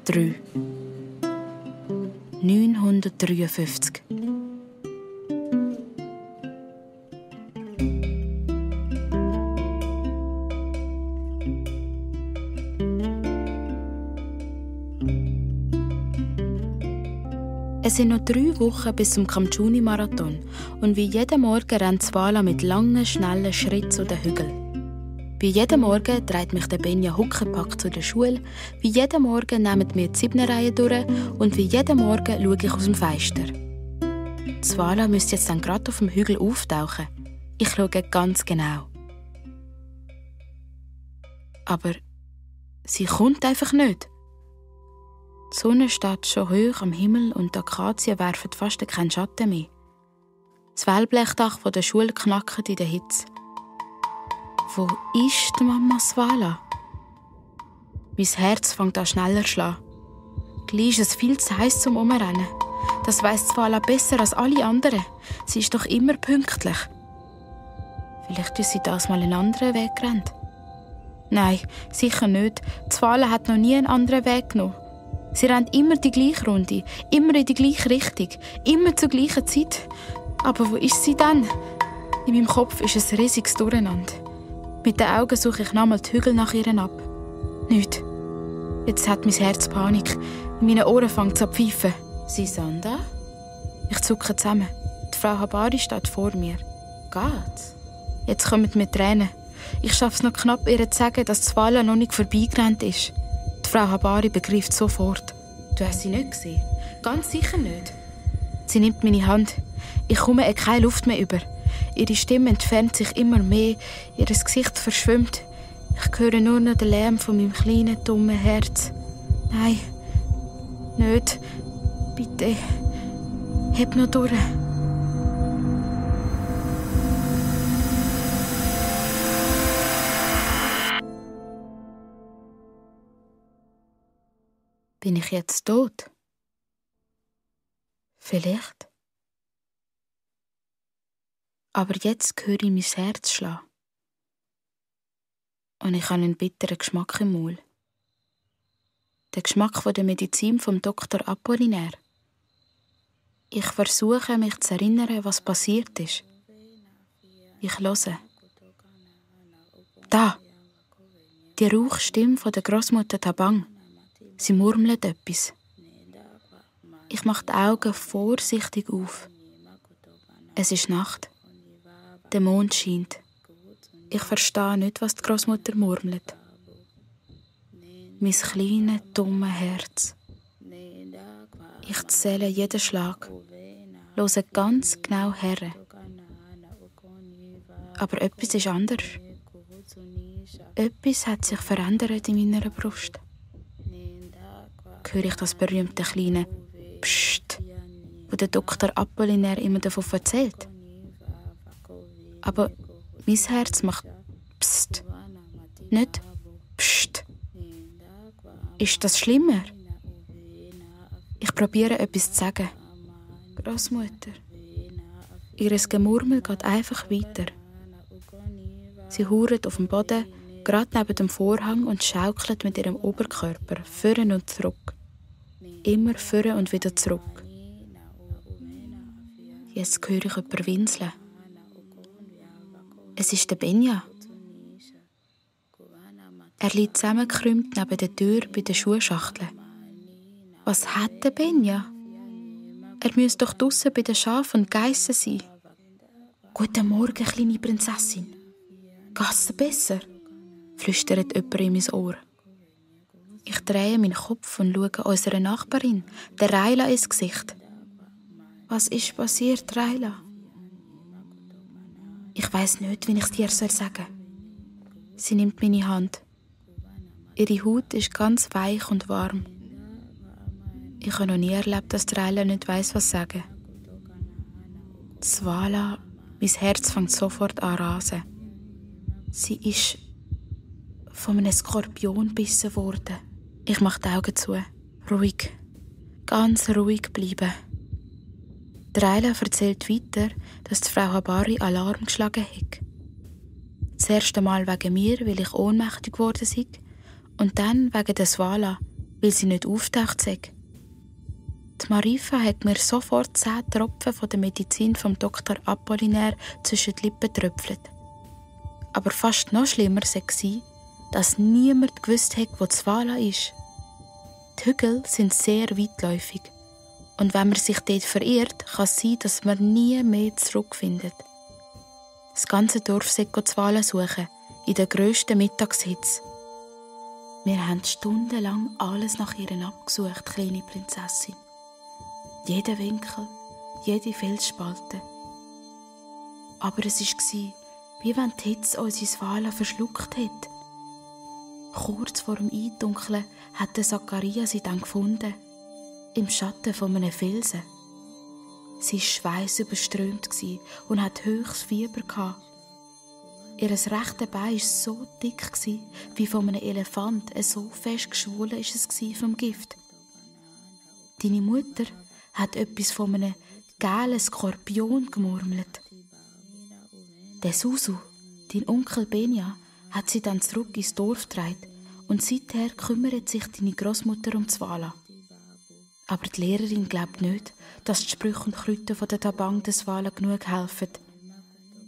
3. 953. Es sind noch 3 Wochen bis zum Kamtschuni-Marathon und wie jeden Morgen rennt Svala mit langen, schnellen Schritten zu den Hügeln. Wie jeden Morgen trägt mich der Benja Huckepack zu der Schule, wie jeden Morgen nehmen wir die 7er-Reihe durch und wie jeden Morgen schaue ich aus dem Fenster. Svala müsste jetzt dann gerade auf dem Hügel auftauchen. Ich schaue ganz genau. Aber sie kommt einfach nicht. Die Sonne steht schon hoch am Himmel und die Akazien werfen fast keinen Schatten mehr. Das Wellblechdach der Schule knackt in der Hitze. Wo ist die Mama Svala? Mein Herz fängt an schneller zu schlagen. Gleich ist es viel zu heiß zum Umrennen. Das weiss Svala besser als alle anderen. Sie ist doch immer pünktlich. Vielleicht ist sie das mal einen anderen Weg gerannt. Nein, sicher nicht. Svala hat noch nie einen anderen Weg genommen. Sie rennt immer die gleiche Runde, immer in die gleiche Richtung, immer zur gleichen Zeit. Aber wo ist sie denn? In meinem Kopf ist ein riesiges Durcheinander. Mit den Augen suche ich nochmal die Hügel nach ihr ab. Nicht. Jetzt hat mein Herz Panik. In meinen Ohren fängt es an zu pfeifen. Sisanda? Ich zucke zusammen. Die Frau Habari steht vor mir. Geht's? Jetzt kommen mir Tränen. Ich schaffe es noch knapp, ihr zu sagen, dass Svala noch nicht vorbeigerannt ist. Die Frau Habari begreift sofort. Du hast sie nicht gesehen? Ganz sicher nicht. Sie nimmt meine Hand. Ich komme keine Luft mehr über. Ihre Stimme entfernt sich immer mehr. Ihr Gesicht verschwimmt. Ich höre nur noch den Lärm von meinem kleinen, dummen Herz. Nein, nicht. Bitte, heb noch durch. Bin ich jetzt tot? Vielleicht. Aber jetzt höre ich mein Herz schlagen. Und ich habe einen bitteren Geschmack im Maul. Der Geschmack von der Medizin vom Dr. Apollinaire. Ich versuche, mich zu erinnern, was passiert ist. Ich höre. Da! Die Rauchstimme von der Großmutter Tabang. Sie murmelt etwas. Ich mache die Augen vorsichtig auf. Es ist Nacht. Der Mond scheint. Ich verstehe nicht, was die Großmutter murmelt. Mein kleines, dummes Herz. Ich zähle jeden Schlag, höre ganz genau her. Aber etwas ist anders. Etwas hat sich verändert in meiner Brust. Höre ich das berühmte kleine Psst, wo der Dr. Apollinaire immer davon erzählt. Aber mein Herz macht Psst, nicht Psst. Ist das schlimmer? Ich probiere etwas zu sagen. Großmutter. Ihr Gemurmel geht einfach weiter. Sie hauert auf dem Boden, gerade neben dem Vorhang und schaukelt mit ihrem Oberkörper vorn und zurück. Immer vorn und wieder zurück. Jetzt höre ich jemanden winseln. Es ist der Benja. Er liegt zusammengekrümmt neben der Tür bei der Schuhschachtel. Was hat der Benja? Er müsste doch draussen bei den Schafen und Geissen sein. Guten Morgen, kleine Prinzessin. Geht's dir besser? Flüstert jemand in mein Ohr. Ich drehe meinen Kopf und schaue unserer Nachbarin, der Raila, ins Gesicht. Was ist passiert, Raila? Ich weiss nicht, wie ich es dir sagen soll. Sie nimmt meine Hand. Ihre Haut ist ganz weich und warm. Ich habe noch nie erlebt, dass Raila nicht weiss, was sagen. Svala, mein Herz fängt sofort an zu rasen. Sie ist von einem Skorpion gebissen worden. Ich mache die Augen zu. Ruhig. Ganz ruhig bleiben. Raila erzählt weiter, dass die Frau Habari Alarm geschlagen hat. Das erste Mal wegen mir, weil ich ohnmächtig geworden sei, und dann wegen der Svala, weil sie nicht auftaucht sei. Die Marifa hat mir sofort 10 Tropfen von der Medizin vom Dr. Apollinaire zwischen die Lippen getröpfelt. Aber fast noch schlimmer war, dass niemand gewusst hat, wo die Svala ist. Die Hügel sind sehr weitläufig. Und wenn man sich dort verirrt, kann es sein, dass man nie mehr zurückfindet. Das ganze Dorf sollte die Svala suchen, in der grössten Mittagshitze. Wir haben stundenlang alles nach ihr abgesucht, kleine Prinzessin. Jeden Winkel, jede Felsspalte. Aber es war, wie wenn die Hitze unsere Svala verschluckt hat. Kurz vor dem Eindunkeln hat der Zachariah sie dann gefunden. Im Schatten von einem Felsen. Sie war schweissüberströmt und hatte höchstes Fieber. Ihr rechtes Bein war so dick wie von einem Elefant, so fest geschwollen war es vom Gift. Deine Mutter hat etwas von einem gelben Skorpion gemurmelt. Der Susu, dein Onkel Benja, hat sie dann zurück ins Dorf getragen und seither kümmert sich deine Großmutter um Svala. Aber die Lehrerin glaubt nicht, dass die Sprüche und Kräuter von der Tabang der Svala genug helfen.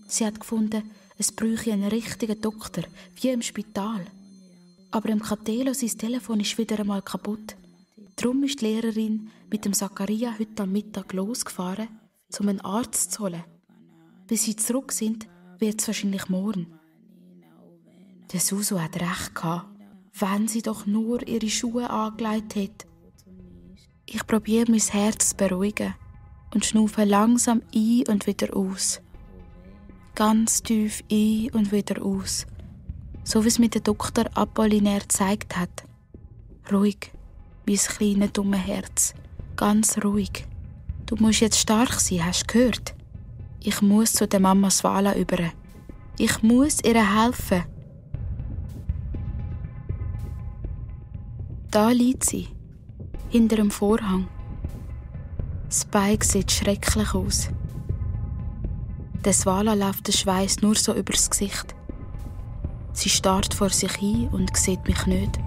Sie hat gefunden, es bräuchte einen richtigen Doktor, wie im Spital. Aber im Catelo sein Telefon ist wieder einmal kaputt. Darum ist die Lehrerin mit dem Zachariah heute am Mittag losgefahren, um einen Arzt zu holen. Bis sie zurück sind, wird es wahrscheinlich morgen. Der Susu hat recht gehabt, wenn sie doch nur ihre Schuhe angelegt hat. Ich probiere mein Herz zu beruhigen und schnaufe langsam ein und wieder aus. Ganz tief ein und wieder aus. So wie es mir der Dr. Apollinaire gezeigt hat. Ruhig, mein kleines, dummes Herz. Ganz ruhig. Du musst jetzt stark sein, hast du gehört? Ich muss zu der Mama Svala über. Ich muss ihr helfen. Da liegt sie. hinter dem Vorhang. Spike sieht schrecklich aus. Der Swala läuft der Schweiß nur so übers Gesicht. Sie starrt vor sich hin und sieht mich nicht.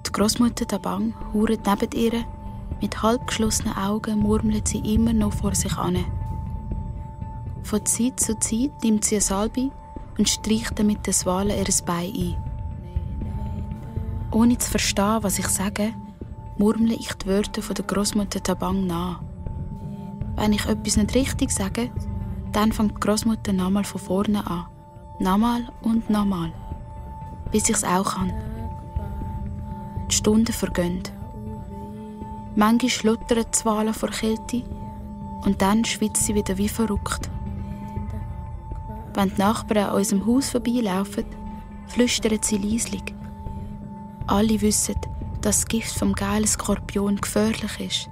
Die Grossmutter Tabang hauert neben ihr. Mit halb geschlossenen Augen murmelt sie immer noch vor sich an. Von Zeit zu Zeit nimmt sie eine Salbe und streicht damit der Swala ihr Bein ein. Ohne zu verstehen, was ich sage, murmle ich die Wörter von der Grossmutter Tabang nach. Wenn ich etwas nicht richtig sage, dann fängt die Grossmutter nochmal von vorne an. Nochmal und nochmal. Bis ich es auch kann. Die Stunden vergehen. Manchmal schluttern die Wale vor Kälte und dann schwitzt sie wieder wie verrückt. Wenn die Nachbarn an unserem Haus vorbeilaufen, flüstern sie leislich. Alle wissen, dass das Gift vom geilen Skorpion gefährlich ist.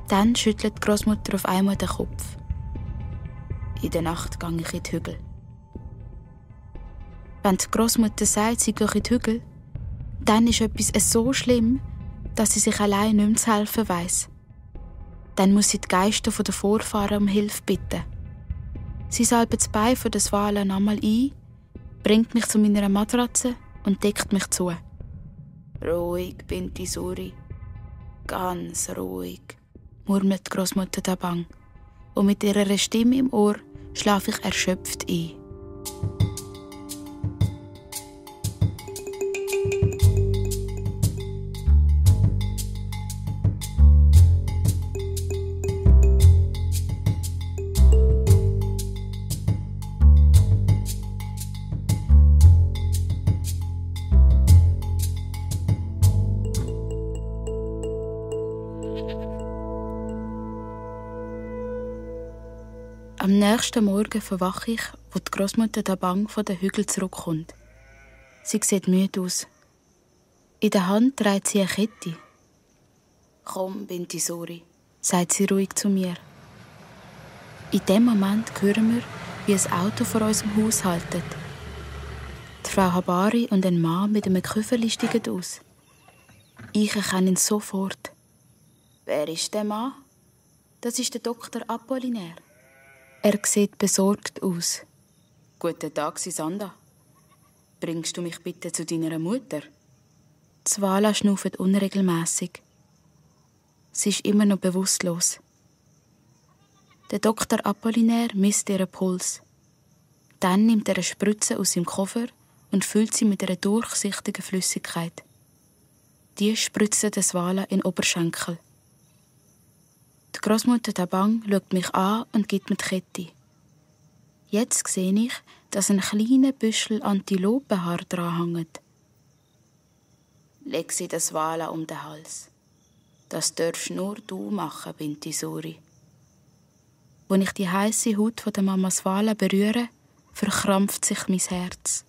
Dann schüttelt die Grossmutter auf einmal den Kopf. In der Nacht gehe ich in die Hügel. Wenn die Grossmutter sagt, sie gehe in die Hügel, dann ist etwas so schlimm, dass sie sich allein nicht mehr zu helfen weiss. Dann muss sie die Geister der Vorfahren um Hilfe bitten. Sie salbt das Bein von der Swala einmal ein, bringt mich zu meiner Matratze und deckt mich zu. «Ruhig, Binti Suri. Ganz ruhig», murmelt die Grossmutter Tabang. Und mit ihrer Stimme im Ohr schlafe ich erschöpft ein. Am nächsten Morgen verwache ich, wo die Grossmutter Tabang von den Hügeln zurückkommt. Sie sieht müde aus. In der Hand trägt sie eine Kette. «Komm, Binti Suri», sagt sie ruhig zu mir. In dem Moment hören wir, wie ein Auto vor unserem Haus haltet. Die Frau Habari und ein Mann mit einem Köfferli steigen aus. Ich erkenne ihn sofort. «Wer ist der Mann?» «Das ist der Dr. Apollinaire.» Er sieht besorgt aus. «Guten Tag, Sisanda. Bringst du mich bitte zu deiner Mutter?» Die Swala schnauft unregelmässig. Sie ist immer noch bewusstlos. Der Dr. Apollinaire misst ihren Puls. Dann nimmt er eine Spritze aus seinem Koffer und füllt sie mit einer durchsichtigen Flüssigkeit. Die spritzt der Swala in den Oberschenkel. Die Grossmutter Tabang schaut mich an und gibt mir die Kette. Jetzt sehe ich, dass ein kleiner Büschel Antilopenhaar dranhängt. «Leg sie das Swala um den Hals. Das darfst nur du machen, Binti Suri.» Als ich die heisse Haut von der Mama Swala berühre, verkrampft sich mein Herz.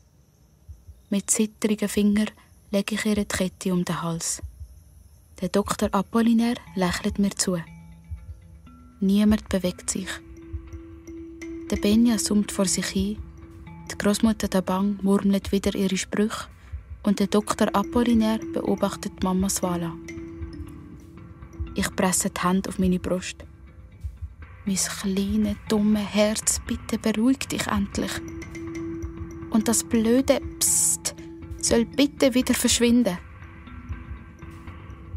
Mit zittrigen Fingern lege ich ihr die Kette um den Hals. Der Dr. Apollinaire lächelt mir zu. Niemand bewegt sich. Der Benja summt vor sich hin, die Grossmutter Tabang murmelt wieder ihre Sprüche und der Dr. Apollinaire beobachtet Mama Swala. Ich presse die Hände auf meine Brust. Mein kleines, dummes Herz, bitte beruhig dich endlich. Und das blöde Psst soll bitte wieder verschwinden.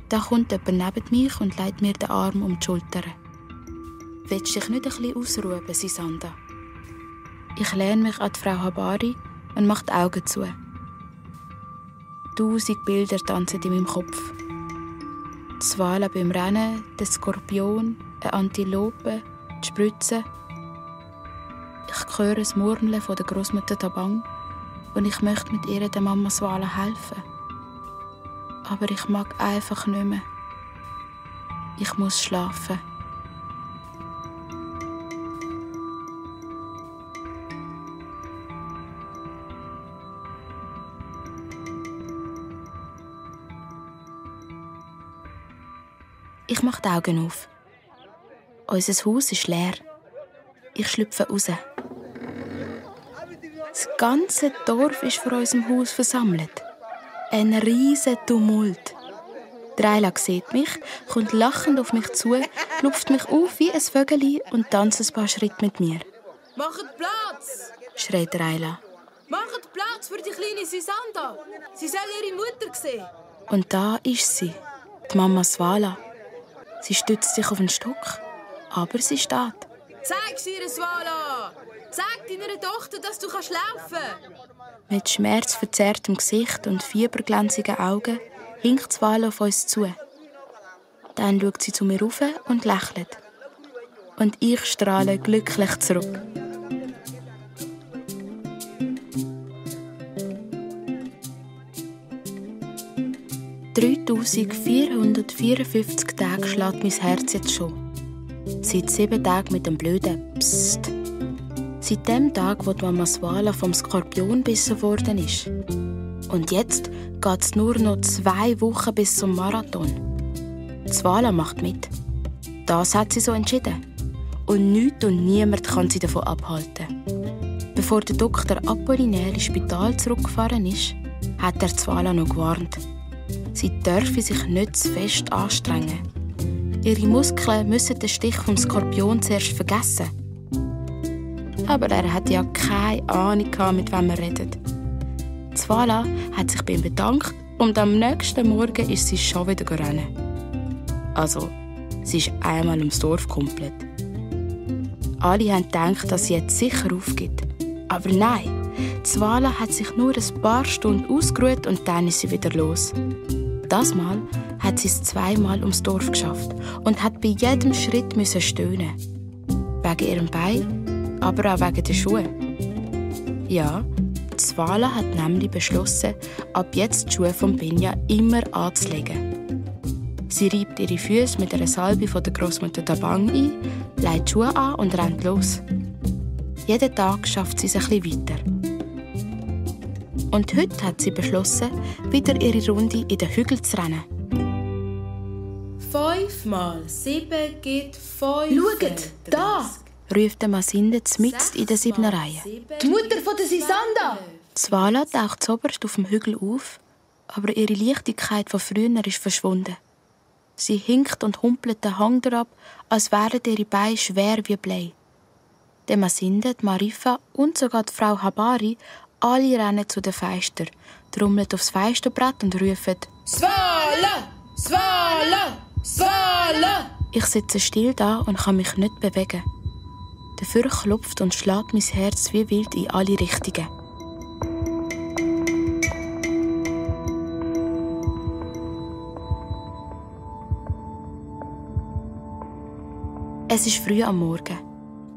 Da kommt jemand neben mich und legt mir den Arm um die Schulter. «Willst du dich nicht ein bisschen ausruhen, Sisanda?» Ich lehne mich an die Frau Habari und mache die Augen zu. 1000 Bilder tanzen in meinem Kopf. Die Swala beim Rennen, der Skorpion, eine Antilope, die Spritze. Ich höre das Murmeln von der Grossmutter Tabang und ich möchte mit ihr der Mama Swala helfen. Aber ich mag einfach nicht mehr. Ich muss schlafen. Ich mache die Augen auf. Unser Haus ist leer. Ich schlüpfe raus. Das ganze Dorf ist vor unserem Haus versammelt. Ein riesen Tumult. Ayla sieht mich, kommt lachend auf mich zu, lupft mich auf wie ein Vögeli und tanzt ein paar Schritte mit mir. «Macht Platz!» schreit Ayla. «Macht Platz für die kleine Sisanda! Sie soll ihre Mutter sehen!» Und da ist sie, die Mama Svala. Sie stützt sich auf einen Stock, aber sie steht. «Zeig sie ihr, Svala! Sag deiner Tochter, dass du laufen kannst!» Mit schmerzverzerrtem Gesicht und fieberglänzigen Augen hinkt Svala auf uns zu. Dann schaut sie zu mir rauf und lächelt. Und ich strahle glücklich zurück. «3454 Tage schlägt mein Herz jetzt schon. Seit 7 Tagen mit dem blöden Psst. Seit dem Tag, wo die Mama Svala vom Skorpion bissen worden ist. Und jetzt geht es nur noch 2 Wochen bis zum Marathon. Svala macht mit. Das hat sie so entschieden. Und nichts und niemand kann sie davon abhalten. Bevor der Dr. Apollinaire ins Spital zurückgefahren ist, hat er Svala noch gewarnt. Sie dürfe sich nicht zu fest anstrengen. Ihre Muskeln müssen den Stich vom Skorpion zuerst vergessen. Aber er hatte ja keine Ahnung, mit wem er redet. Svala hat sich bei ihm bedankt und am nächsten Morgen ist sie schon wieder rennen. Also, sie ist einmal ums Dorf komplett. Alle haben gedacht, dass sie jetzt sicher aufgibt. Aber nein, Svala hat sich nur ein paar Stunden ausgeruht und dann ist sie wieder los. Das Mal hat sie es 2-mal ums Dorf geschafft und hat bei jedem Schritt stöhnen. Wegen ihrem Bein, aber auch wegen den Schuhen. Ja, Svala hat nämlich beschlossen, ab jetzt die Schuhe von Binja immer anzulegen. Sie reibt ihre Füße mit einer Salbe von der Großmutter Tabang ein, legt die Schuhe an und rennt los. Jeden Tag schafft sie es ein bisschen weiter. Und heute hat sie beschlossen, wieder ihre Runde in den Hügeln zu rennen. 5 mal 7 gibt 5. Schaut, da! Ruft Masinde mitten in der 7er Reihe. Die Mutter von der Sisanda! Svala taucht zuoberst auf dem Hügel auf, aber ihre Leichtigkeit von früher ist verschwunden. Sie hinkt und humpelt den Hang herab, als wären ihre Beine schwer wie Blei. Die Masinde, die Marifa und sogar die Frau Habari alle rennen zu den Feistern, trommeln aufs Feisterbrett und rufen Svala! Svala! Svala! Ich sitze still da und kann mich nicht bewegen. Dafür klopft und schlägt mein Herz wie wild in alle Richtungen. Es ist früh am Morgen.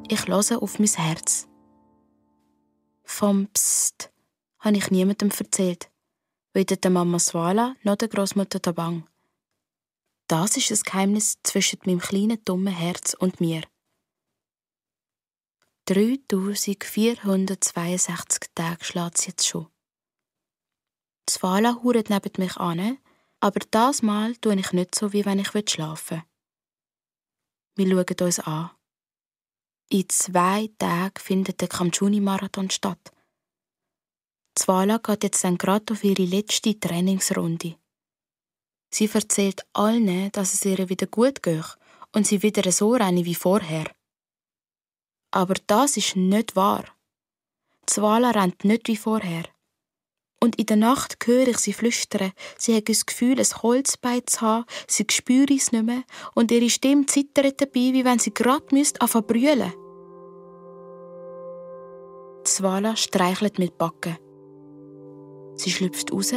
Ich höre auf mein Herz. Vom Psst habe ich niemandem erzählt, weder der Mama Svala noch der Großmutter Tabang. Das ist das Geheimnis zwischen meinem kleinen, dummen Herz und mir. 3462 Tage schlägt es jetzt schon. Svala hauert neben mich an, aber das Mal tue ich nicht so, wie wenn ich schlafen will. Wir schauen uns an. In 2 Tagen findet der Kamtschuni-Marathon statt. Svala geht jetzt dann gerade auf ihre letzte Trainingsrunde. Sie erzählt allen, dass es ihr wieder gut geht und sie wieder so rennen wie vorher. Aber das ist nicht wahr. Svala rennt nicht wie vorher. Und in der Nacht höre ich sie flüstern. Sie hat das Gefühl, ein Holzbein zu haben, sie spürt es nicht mehr und ihre Stimme zittert dabei, wie wenn sie gerade anfangen zu brüllen. Svala streichelt mit Backen. Sie schlüpft raus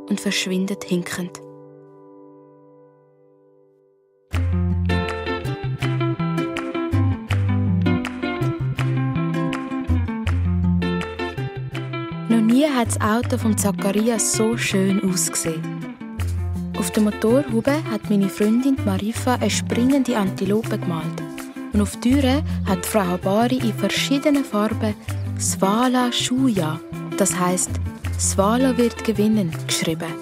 und verschwindet hinkend. Noch nie hat das Auto von Zacharias so schön ausgesehen. Auf der Motorhaube hat meine Freundin Marifa eine springende Antilope gemalt. Und auf die Türe hat Frau Habari in verschiedenen Farben «Svala Schuja», das heisst «Svala wird gewinnen», geschrieben.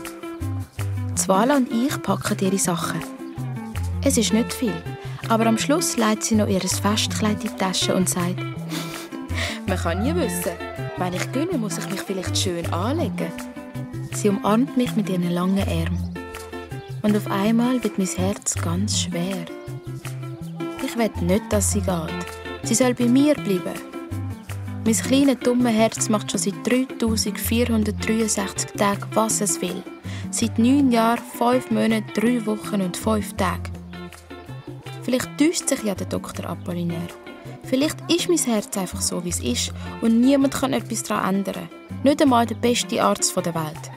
Svala und ich packen ihre Sachen. Es ist nicht viel, aber am Schluss legt sie noch ihr Festkleid in die Tasche und sagt «Man kann nie wissen, wenn ich gönne, muss ich mich vielleicht schön anlegen». Sie umarmt mich mit ihren langen Armen. Und auf einmal wird mein Herz ganz schwer. Ich will nicht, dass sie geht. Sie soll bei mir bleiben. Mein kleines, dummes Herz macht schon seit 3463 Tagen, was es will. Seit 9 Jahren, 5 Monaten, 3 Wochen und 5 Tagen. Vielleicht täuscht sich ja der Dr. Apollinaire. Vielleicht ist mein Herz einfach so, wie es ist und niemand kann etwas daran ändern. Nicht einmal der beste Arzt der Welt.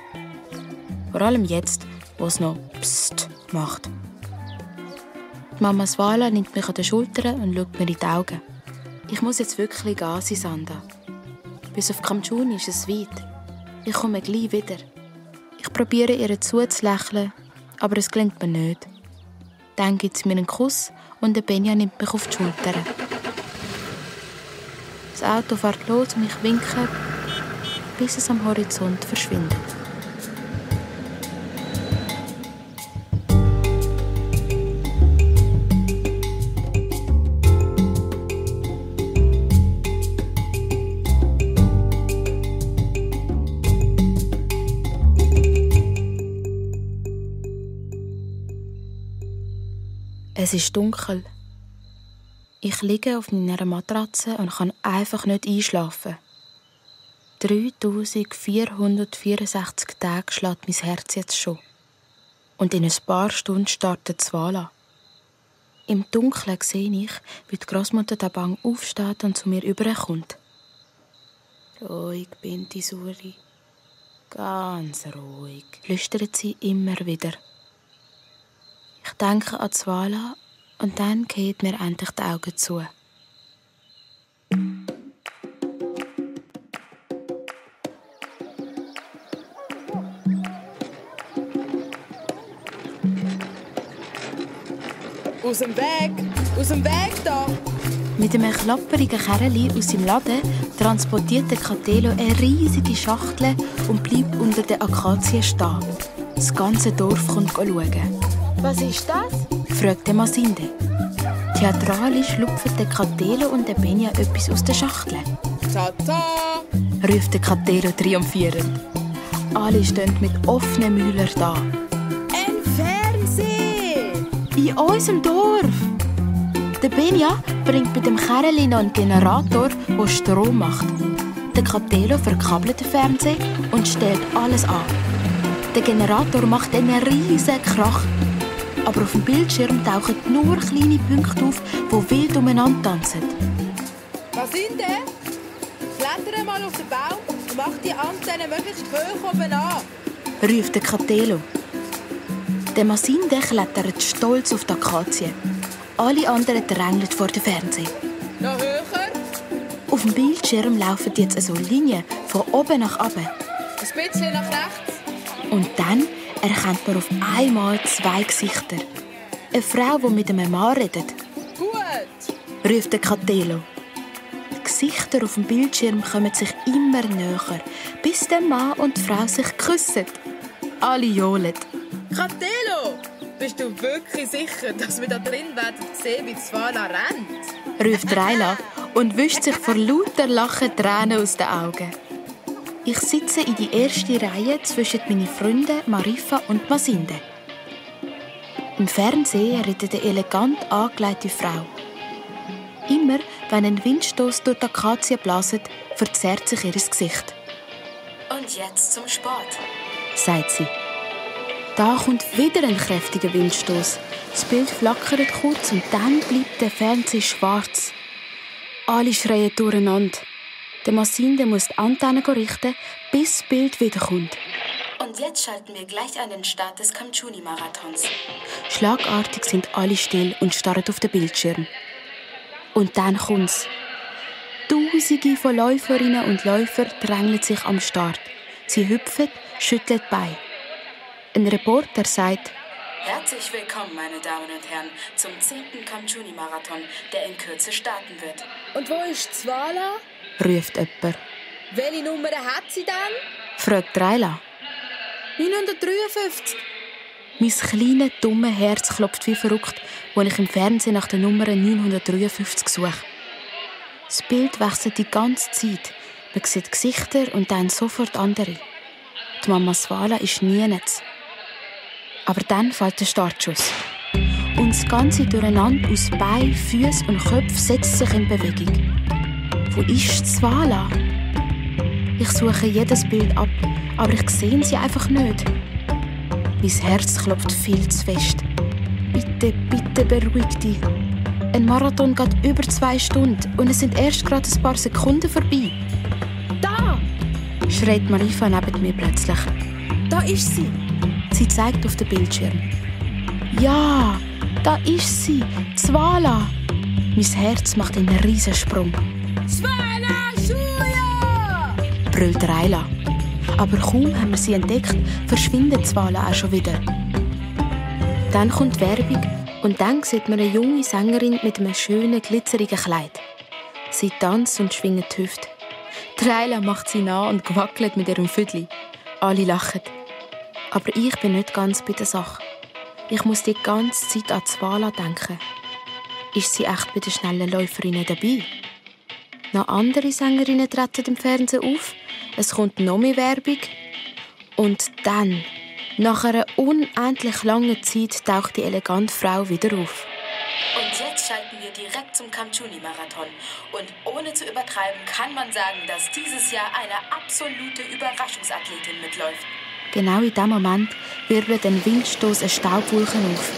Vor allem jetzt, wo es noch Psst macht. Die Mama Svala nimmt mich an den Schultern und schaut mir in die Augen. Ich muss jetzt wirklich gehen, Sisanda. Bis auf Kamtschuni ist es weit. Ich komme gleich wieder. Ich probiere ihr zuzulächeln, aber es gelingt mir nicht. Dann gibt sie mir einen Kuss und der Benja nimmt mich auf die Schultern. Das Auto fährt los und ich winke, bis es am Horizont verschwindet. Es ist dunkel. Ich liege auf meiner Matratze und kann einfach nicht einschlafen. 3464 Tage schlägt mein Herz jetzt schon. Und in ein paar Stunden startet Svala. Im Dunkeln sehe ich, wie die Grossmutter Dabang aufsteht und zu mir überkommt. «Ruhig, Binti Suri. Ganz ruhig», flüstert sie immer wieder. Ich denke an Svala und dann gehen mir endlich die Augen zu. Aus dem Weg! Aus dem Weg da! Mit einem klapperigen Kerli aus seinem Laden transportiert der Catelo eine riesige Schachtel und bleibt unter der Akazie stehen. Das ganze Dorf kommt schauen. Was ist das? Fragt der Masinde. Theatralisch schlüpfen der Catelo und der Benja etwas aus der Schachtel. Tata! Ruft der Catelo triumphierend. Alle stehen mit offenen Mühlern da. Ein Fernseher! In unserem Dorf! Der Benja bringt mit dem Kerli noch einen Generator, der Strom macht. Der Catelo verkabelt den Fernseher und stellt alles an. Der Generator macht einen riesen Krach. Aber auf dem Bildschirm tauchen nur kleine Punkte auf, die wild umeinander tanzen. Was sind denn? Kletter mal auf den Baum und mach die Antenne möglichst hoch oben an. Ruft der Catelo. Der Masinde klettert stolz auf die Akazie. Alle anderen drängeln vor dem Fernseher. Noch höher. Auf dem Bildschirm laufen jetzt so Linien von oben nach unten. Ein bisschen nach rechts. Und dann erkennt man auf einmal 2 Gesichter. Eine Frau, die mit einem Mann redet. Gut. Ruft der Catelo. Die Gesichter auf dem Bildschirm kommen sich immer näher, bis der Mann und die Frau sich küssen. Alle johlen. Catelo! Bist du wirklich sicher, dass wir da drin werden sehen, wie Svala rennt? Ruft Raila und wischt sich vor lauter Lachen Tränen aus den Augen. Ich sitze in die erste Reihe zwischen meinen Freunden Marifa und Masinde. Im Fernsehen redet eine elegant angelegte Frau. Immer, wenn ein Windstoß durch die Akazie bläst, verzerrt sich ihr Gesicht. «Und jetzt zum Sport», sagt sie. Da kommt wieder ein kräftiger Windstoß. Das Bild flackert kurz und dann bleibt der Fernseher schwarz. Alle schreien durcheinander. Der Masinde muss die Antenne richten, bis das Bild wiederkommt. Und jetzt schalten wir gleich an den Start des Kamtschuni-Marathons. Schlagartig sind alle still und starren auf den Bildschirm. Und dann kommt's. Tausende von Läuferinnen und Läufern drängeln sich am Start. Sie hüpfen, schütteln die Beine. Ein Reporter sagt: Herzlich willkommen, meine Damen und Herren, zum 10. Kamtschuni-Marathon, der in Kürze starten wird. Und wo ist Svala? Ruft jemand. Welche Nummer hat sie denn? Fragt Raila. 953. Mein kleines, dummes Herz klopft wie verrückt, als ich im Fernsehen nach der Nummer 953 suche. Das Bild wechselt die ganze Zeit. Man sieht Gesichter und dann sofort andere. Die Mama Swala ist nirgends. Aber dann fällt der Startschuss. Und das ganze Durcheinander aus Beinen, Füßen und Köpfen setzt sich in Bewegung. Wo ist Swala? Ich suche jedes Bild ab, aber ich sehe sie einfach nicht. Mein Herz klopft viel zu fest. Bitte, bitte beruhig dich. Ein Marathon geht über 2 Stunden und es sind erst gerade ein paar Sekunden vorbei. Da! Schreit Marifa neben mir plötzlich. Da ist sie! Sie zeigt auf den Bildschirm. Ja, da ist sie, Swala. Mein Herz macht einen Riesensprung. Swala, Schuja! Brüllt Raila. Aber kaum haben wir sie entdeckt, verschwindet Swala auch schon wieder. Dann kommt Werbung und dann sieht man eine junge Sängerin mit einem schönen, glitzerigen Kleid. Sie tanzt und schwingt die Hüfte. Raila macht sie nach und gewackelt mit ihrem Füdli. Alle lachen. Aber ich bin nicht ganz bei der Sache. Ich muss die ganze Zeit an Swala denken. Ist sie echt bei den schnellen Läuferinnen dabei? Noch andere Sängerinnen treten im Fernsehen auf. Es kommt noch mehr Werbung. Und dann, nach einer unendlich langen Zeit, taucht die elegante Frau wieder auf. Und jetzt schalten wir direkt zum Kamchuni-Marathon. Und ohne zu übertreiben kann man sagen, dass dieses Jahr eine absolute Überraschungsathletin mitläuft. Genau in diesem Moment wirbelt ein Windstoß eine Staubwolke auf.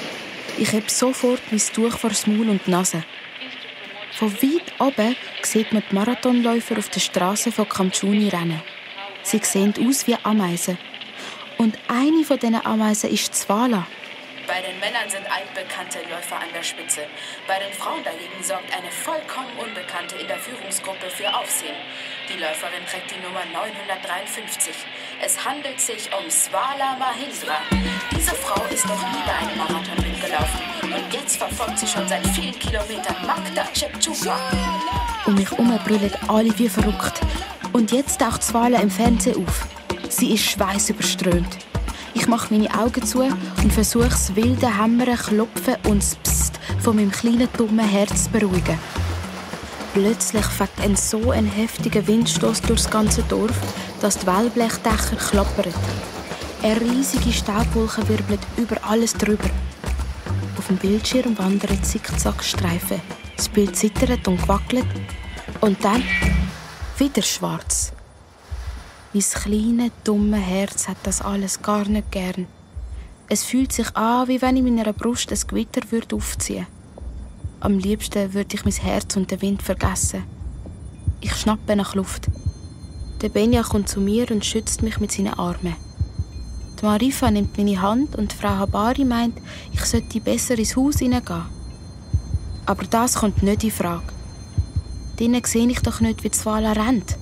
Ich heb sofort mein Tuch vor das Maul und die Nase. Von weit oben sieht man die Marathonläufer auf der Straße von Kamchuni rennen. Sie sehen aus wie Ameisen. Und eine von diesen Ameisen ist Swala. Bei den Männern sind altbekannte Läufer an der Spitze. Bei den Frauen dagegen sorgt eine vollkommen Unbekannte in der Führungsgruppe für Aufsehen. Die Läuferin trägt die Nummer 953. Es handelt sich um Swala Mahindra. Diese Frau ist noch nie bei einem Marathon mitgelaufen. Und jetzt verfolgt sie schon seit vielen Kilometern Magda Chepchuka. Um mich herum brüllen alle wie verrückt. Und jetzt taucht Swala im Fernsehen auf. Sie ist schweißüberströmt. Ich mache meine Augen zu und versuche das wilde Hämmern, Klopfen und das Psst von meinem kleinen, dummen Herz zu beruhigen. Plötzlich fegt ein heftiger Windstoß durchs ganze Dorf, dass die Wellblechdächer klappern. Eine riesige Staubwolke wirbelt über alles drüber. Auf dem Bildschirm wandern Zickzackstreifen. Das Bild zittert und wackelt. Und dann wieder schwarz. Mein kleines, dummes Herz hat das alles gar nicht gern. Es fühlt sich an, wie wenn in meiner Brust ein Gewitter aufziehen würde. Am liebsten würde ich mein Herz und den Wind vergessen. Ich schnappe nach Luft. Der Benja kommt zu mir und schützt mich mit seinen Armen. Die Marifa nimmt meine Hand und Frau Habari meint, ich sollte besser ins Haus hineingehen. Aber das kommt nicht in Frage. Drinnen sehe ich doch nicht, wie die Swala rennt.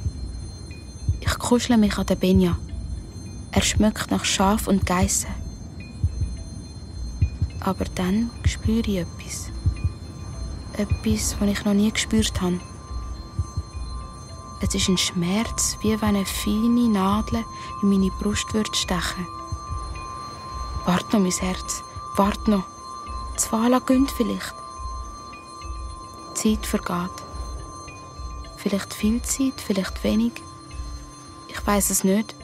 Ich kuschle mich an den Benja. Er schmeckt nach Schaf und Geissen. Aber dann spüre ich etwas. Etwas, das ich noch nie gespürt habe. Es ist ein Schmerz, wie wenn eine feine Nadel in meine Brust stechen würde. Wart noch, mein Herz. Wart noch. Die Swala gönnt vielleicht. Die Zeit vergeht. Vielleicht viel Zeit, vielleicht wenig. Ich weiss es nicht.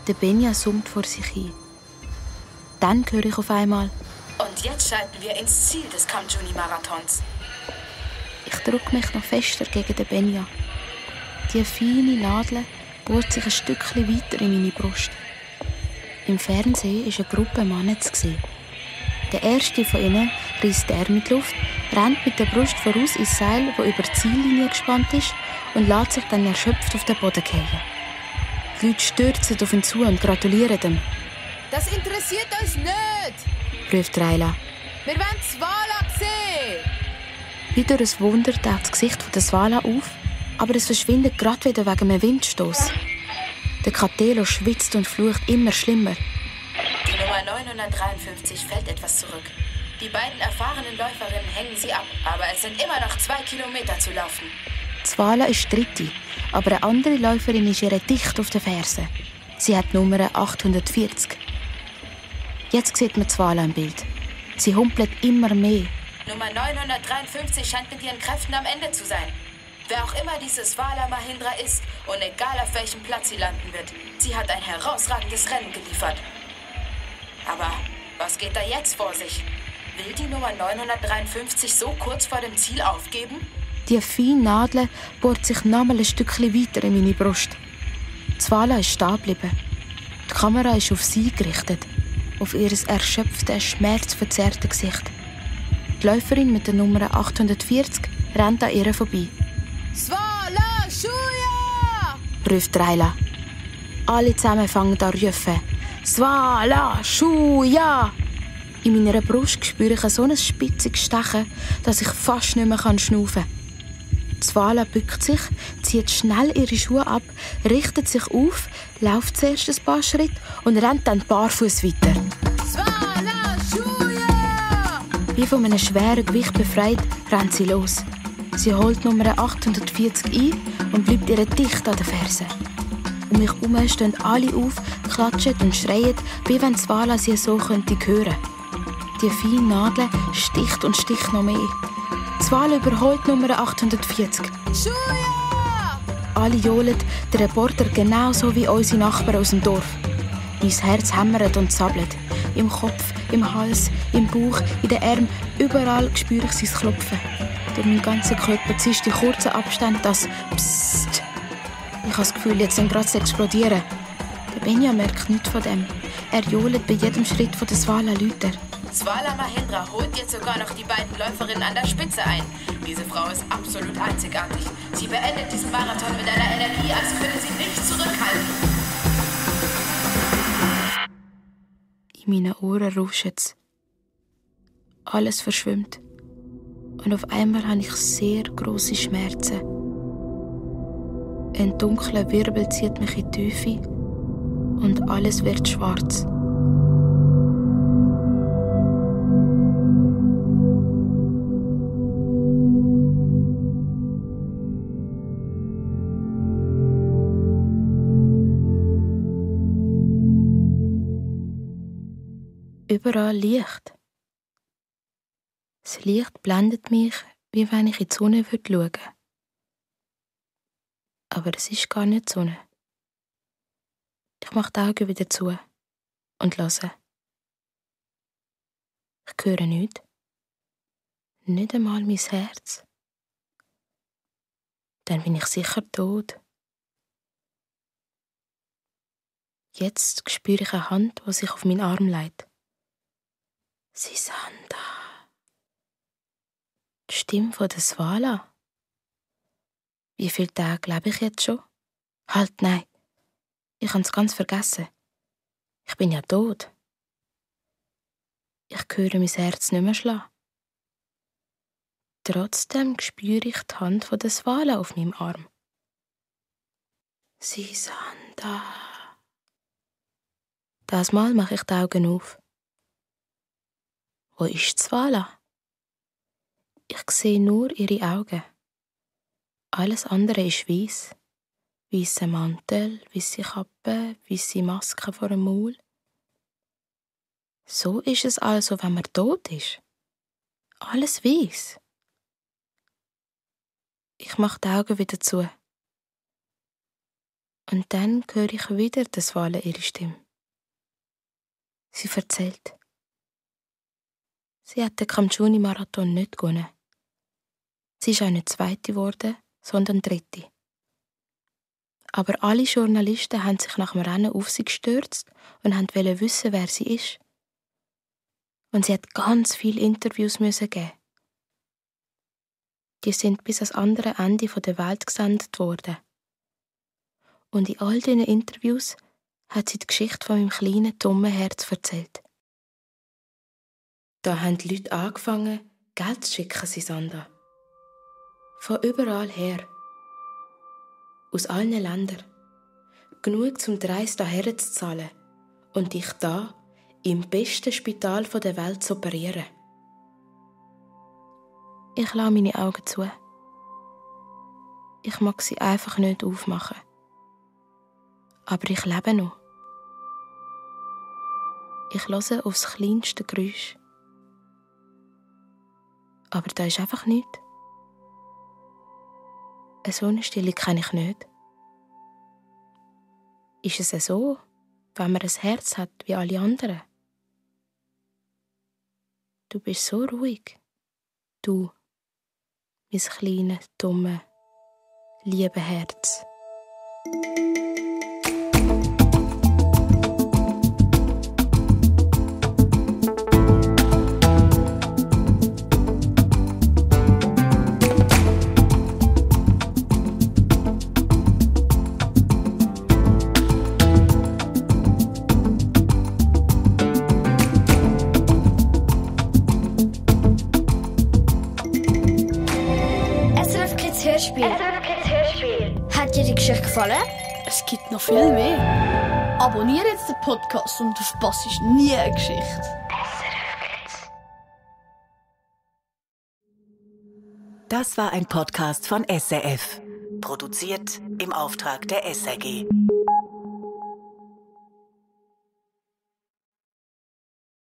Der Benja summt vor sich hin. Dann höre ich auf einmal: Und jetzt schalten wir ins Ziel des Kamchuni-Marathons. Ich drücke mich noch fester gegen den Benja. Die feine Nadel bohrt sich ein Stückchen weiter in meine Brust. Im Fernsehen ist eine Gruppe Männer zu sehen. Der erste von ihnen reißt die Ärmel in die Luft, rennt mit der Brust voraus ins Seil, das über die Ziellinie gespannt ist, und lässt sich dann erschöpft auf den Boden fallen. Die Leute stürzen auf ihn zu und gratulieren ihm. Das interessiert uns nicht, ruft Raila. wir wollen Swala sehen. Wie durch ein Wunder taucht das Gesicht der Swala auf, aber es verschwindet gerade wieder wegen einem Windstoß. Der Catelo schwitzt und flucht immer schlimmer. Die Nummer 953 fällt etwas zurück. Die beiden erfahrenen Läuferinnen hängen sie ab, aber es sind immer noch 2 Kilometer zu laufen. Swala ist Dritte, aber eine andere Läuferin ist ihr dicht auf den Fersen. Sie hat die Nummer 840. Jetzt sieht man Swala im Bild. Sie humpelt immer mehr. Nummer 953 scheint mit ihren Kräften am Ende zu sein. Wer auch immer diese Swala Mahindra ist und egal auf welchem Platz sie landen wird, sie hat ein herausragendes Rennen geliefert. Aber was geht da jetzt vor sich? Will die Nummer 953 so kurz vor dem Ziel aufgeben? Die feine Nadel bohrt sich nochmal ein Stückchen weiter in meine Brust. Swala ist stehen geblieben. Die Kamera ist auf sie gerichtet, auf ihr erschöpftes, schmerzverzerrtes Gesicht. Die Läuferin mit der Nummer 840 rennt an ihr vorbei. Swala Schuya! Ruft Raila. Alle zusammen fangen an zu rufen. Swala Schuya! In meiner Brust spüre ich so ein spitziges Stechen, dass ich fast nicht mehr schnaufen kann. Swala bückt sich, zieht schnell ihre Schuhe ab, richtet sich auf, läuft zuerst ein paar Schritte und rennt dann barfuß weiter. Swala Schuya! Wie von einem schweren Gewicht befreit, rennt sie los. Sie holt Nummer 840 ein und bleibt ihr dicht an den Fersen. Um mich herum stehen alle auf, klatschen und schreien, wie wenn Swala sie so hören könnte. Die feine Nadel sticht und sticht noch mehr. Swala überholt Nummer 840. Schuya! Alle johlen, der Reporter genauso wie unsere Nachbarn aus dem Dorf. Mein Herz hämmert und zappelt. Im Kopf, im Hals, im Bauch, in den Armen, überall spüre ich sein Klopfen. Durch meinen ganzen Körper zischt in kurzen Abständen das Psst. Ich habe das Gefühl, jetzt sind gerade zu explodieren. Der Benja merkt nichts von dem. Er johlt bei jedem Schritt von der Swala lauter. Swala Mahindra holt jetzt sogar noch die beiden Läuferinnen an der Spitze ein. Diese Frau ist absolut einzigartig. Sie beendet diesen Marathon mit einer Energie, als könne sie nicht zurückhalten. In meinen Ohren rauscht es. Alles verschwimmt. Und auf einmal habe ich sehr grosse Schmerzen. Ein dunkler Wirbel zieht mich in die Tiefe und alles wird schwarz. Überall Licht. Das Licht blendet mich, wie wenn ich in die Sonne schauen würde. Aber es ist gar nicht die Sonne. Ich mache die Augen wieder zu und höre. Ich höre nichts. Nicht einmal mein Herz. Dann bin ich sicher tot. Jetzt spüre ich eine Hand, die sich auf meinen Arm legt. Sie sind da. Die Stimme von der Swala. Wie viele Tage lebe ich jetzt schon? Halt, nein. Ich habe es ganz vergessen. Ich bin ja tot. Ich höre mein Herz nicht mehr schlagen. Trotzdem spüre ich die Hand von der Swala auf meinem Arm. Sie sind da. Das Mal mache ich die Augen auf. Wo ist die Swala? Ich sehe nur ihre Augen. Alles andere ist weiss. Weisser Mantel, weisse Kappe, weisse Maske vor dem Maul. So ist es also, wenn man tot ist. Alles weiss. Ich mache die Augen wieder zu. Und dann höre ich wieder der Swala ihre Stimme. Sie erzählt. Sie hat den Kamtschuni-Marathon nicht gewonnen. Sie ist auch nicht Zweite geworden, sondern Dritte. Aber alle Journalisten haben sich nach dem Rennen auf sie gestürzt und wollten wissen, wer sie ist. Und sie hat ganz viele Interviews geben. Die sind bis ans andere Ende der Welt gesendet worden. Und in all diesen Interviews hat sie die Geschichte von meinem kleinen, dummen Herz erzählt. Da haben die Leute angefangen, Geld zu schicken, Sisanda. Von überall her. Aus allen Ländern. Genug, um die Reise hierher zu zahlen. Und dich da, im besten Spital der Welt, zu operieren. Ich lasse meine Augen zu. Ich mag sie einfach nicht aufmachen. Aber ich lebe noch. Ich höre aufs kleinste Geräusch. Aber da ist einfach nichts. So eine Stille kenne ich nicht. Ist es so, wenn man ein Herz hat wie alle anderen? Du bist so ruhig. Du, mein kleines, dummes, liebes Herz. Hat dir die Geschichte gefallen? Es gibt noch viel mehr. Abonniere jetzt den Podcast und du verpasst nie eine Geschichte. Das war ein Podcast von SRF. Produziert im Auftrag der SRG.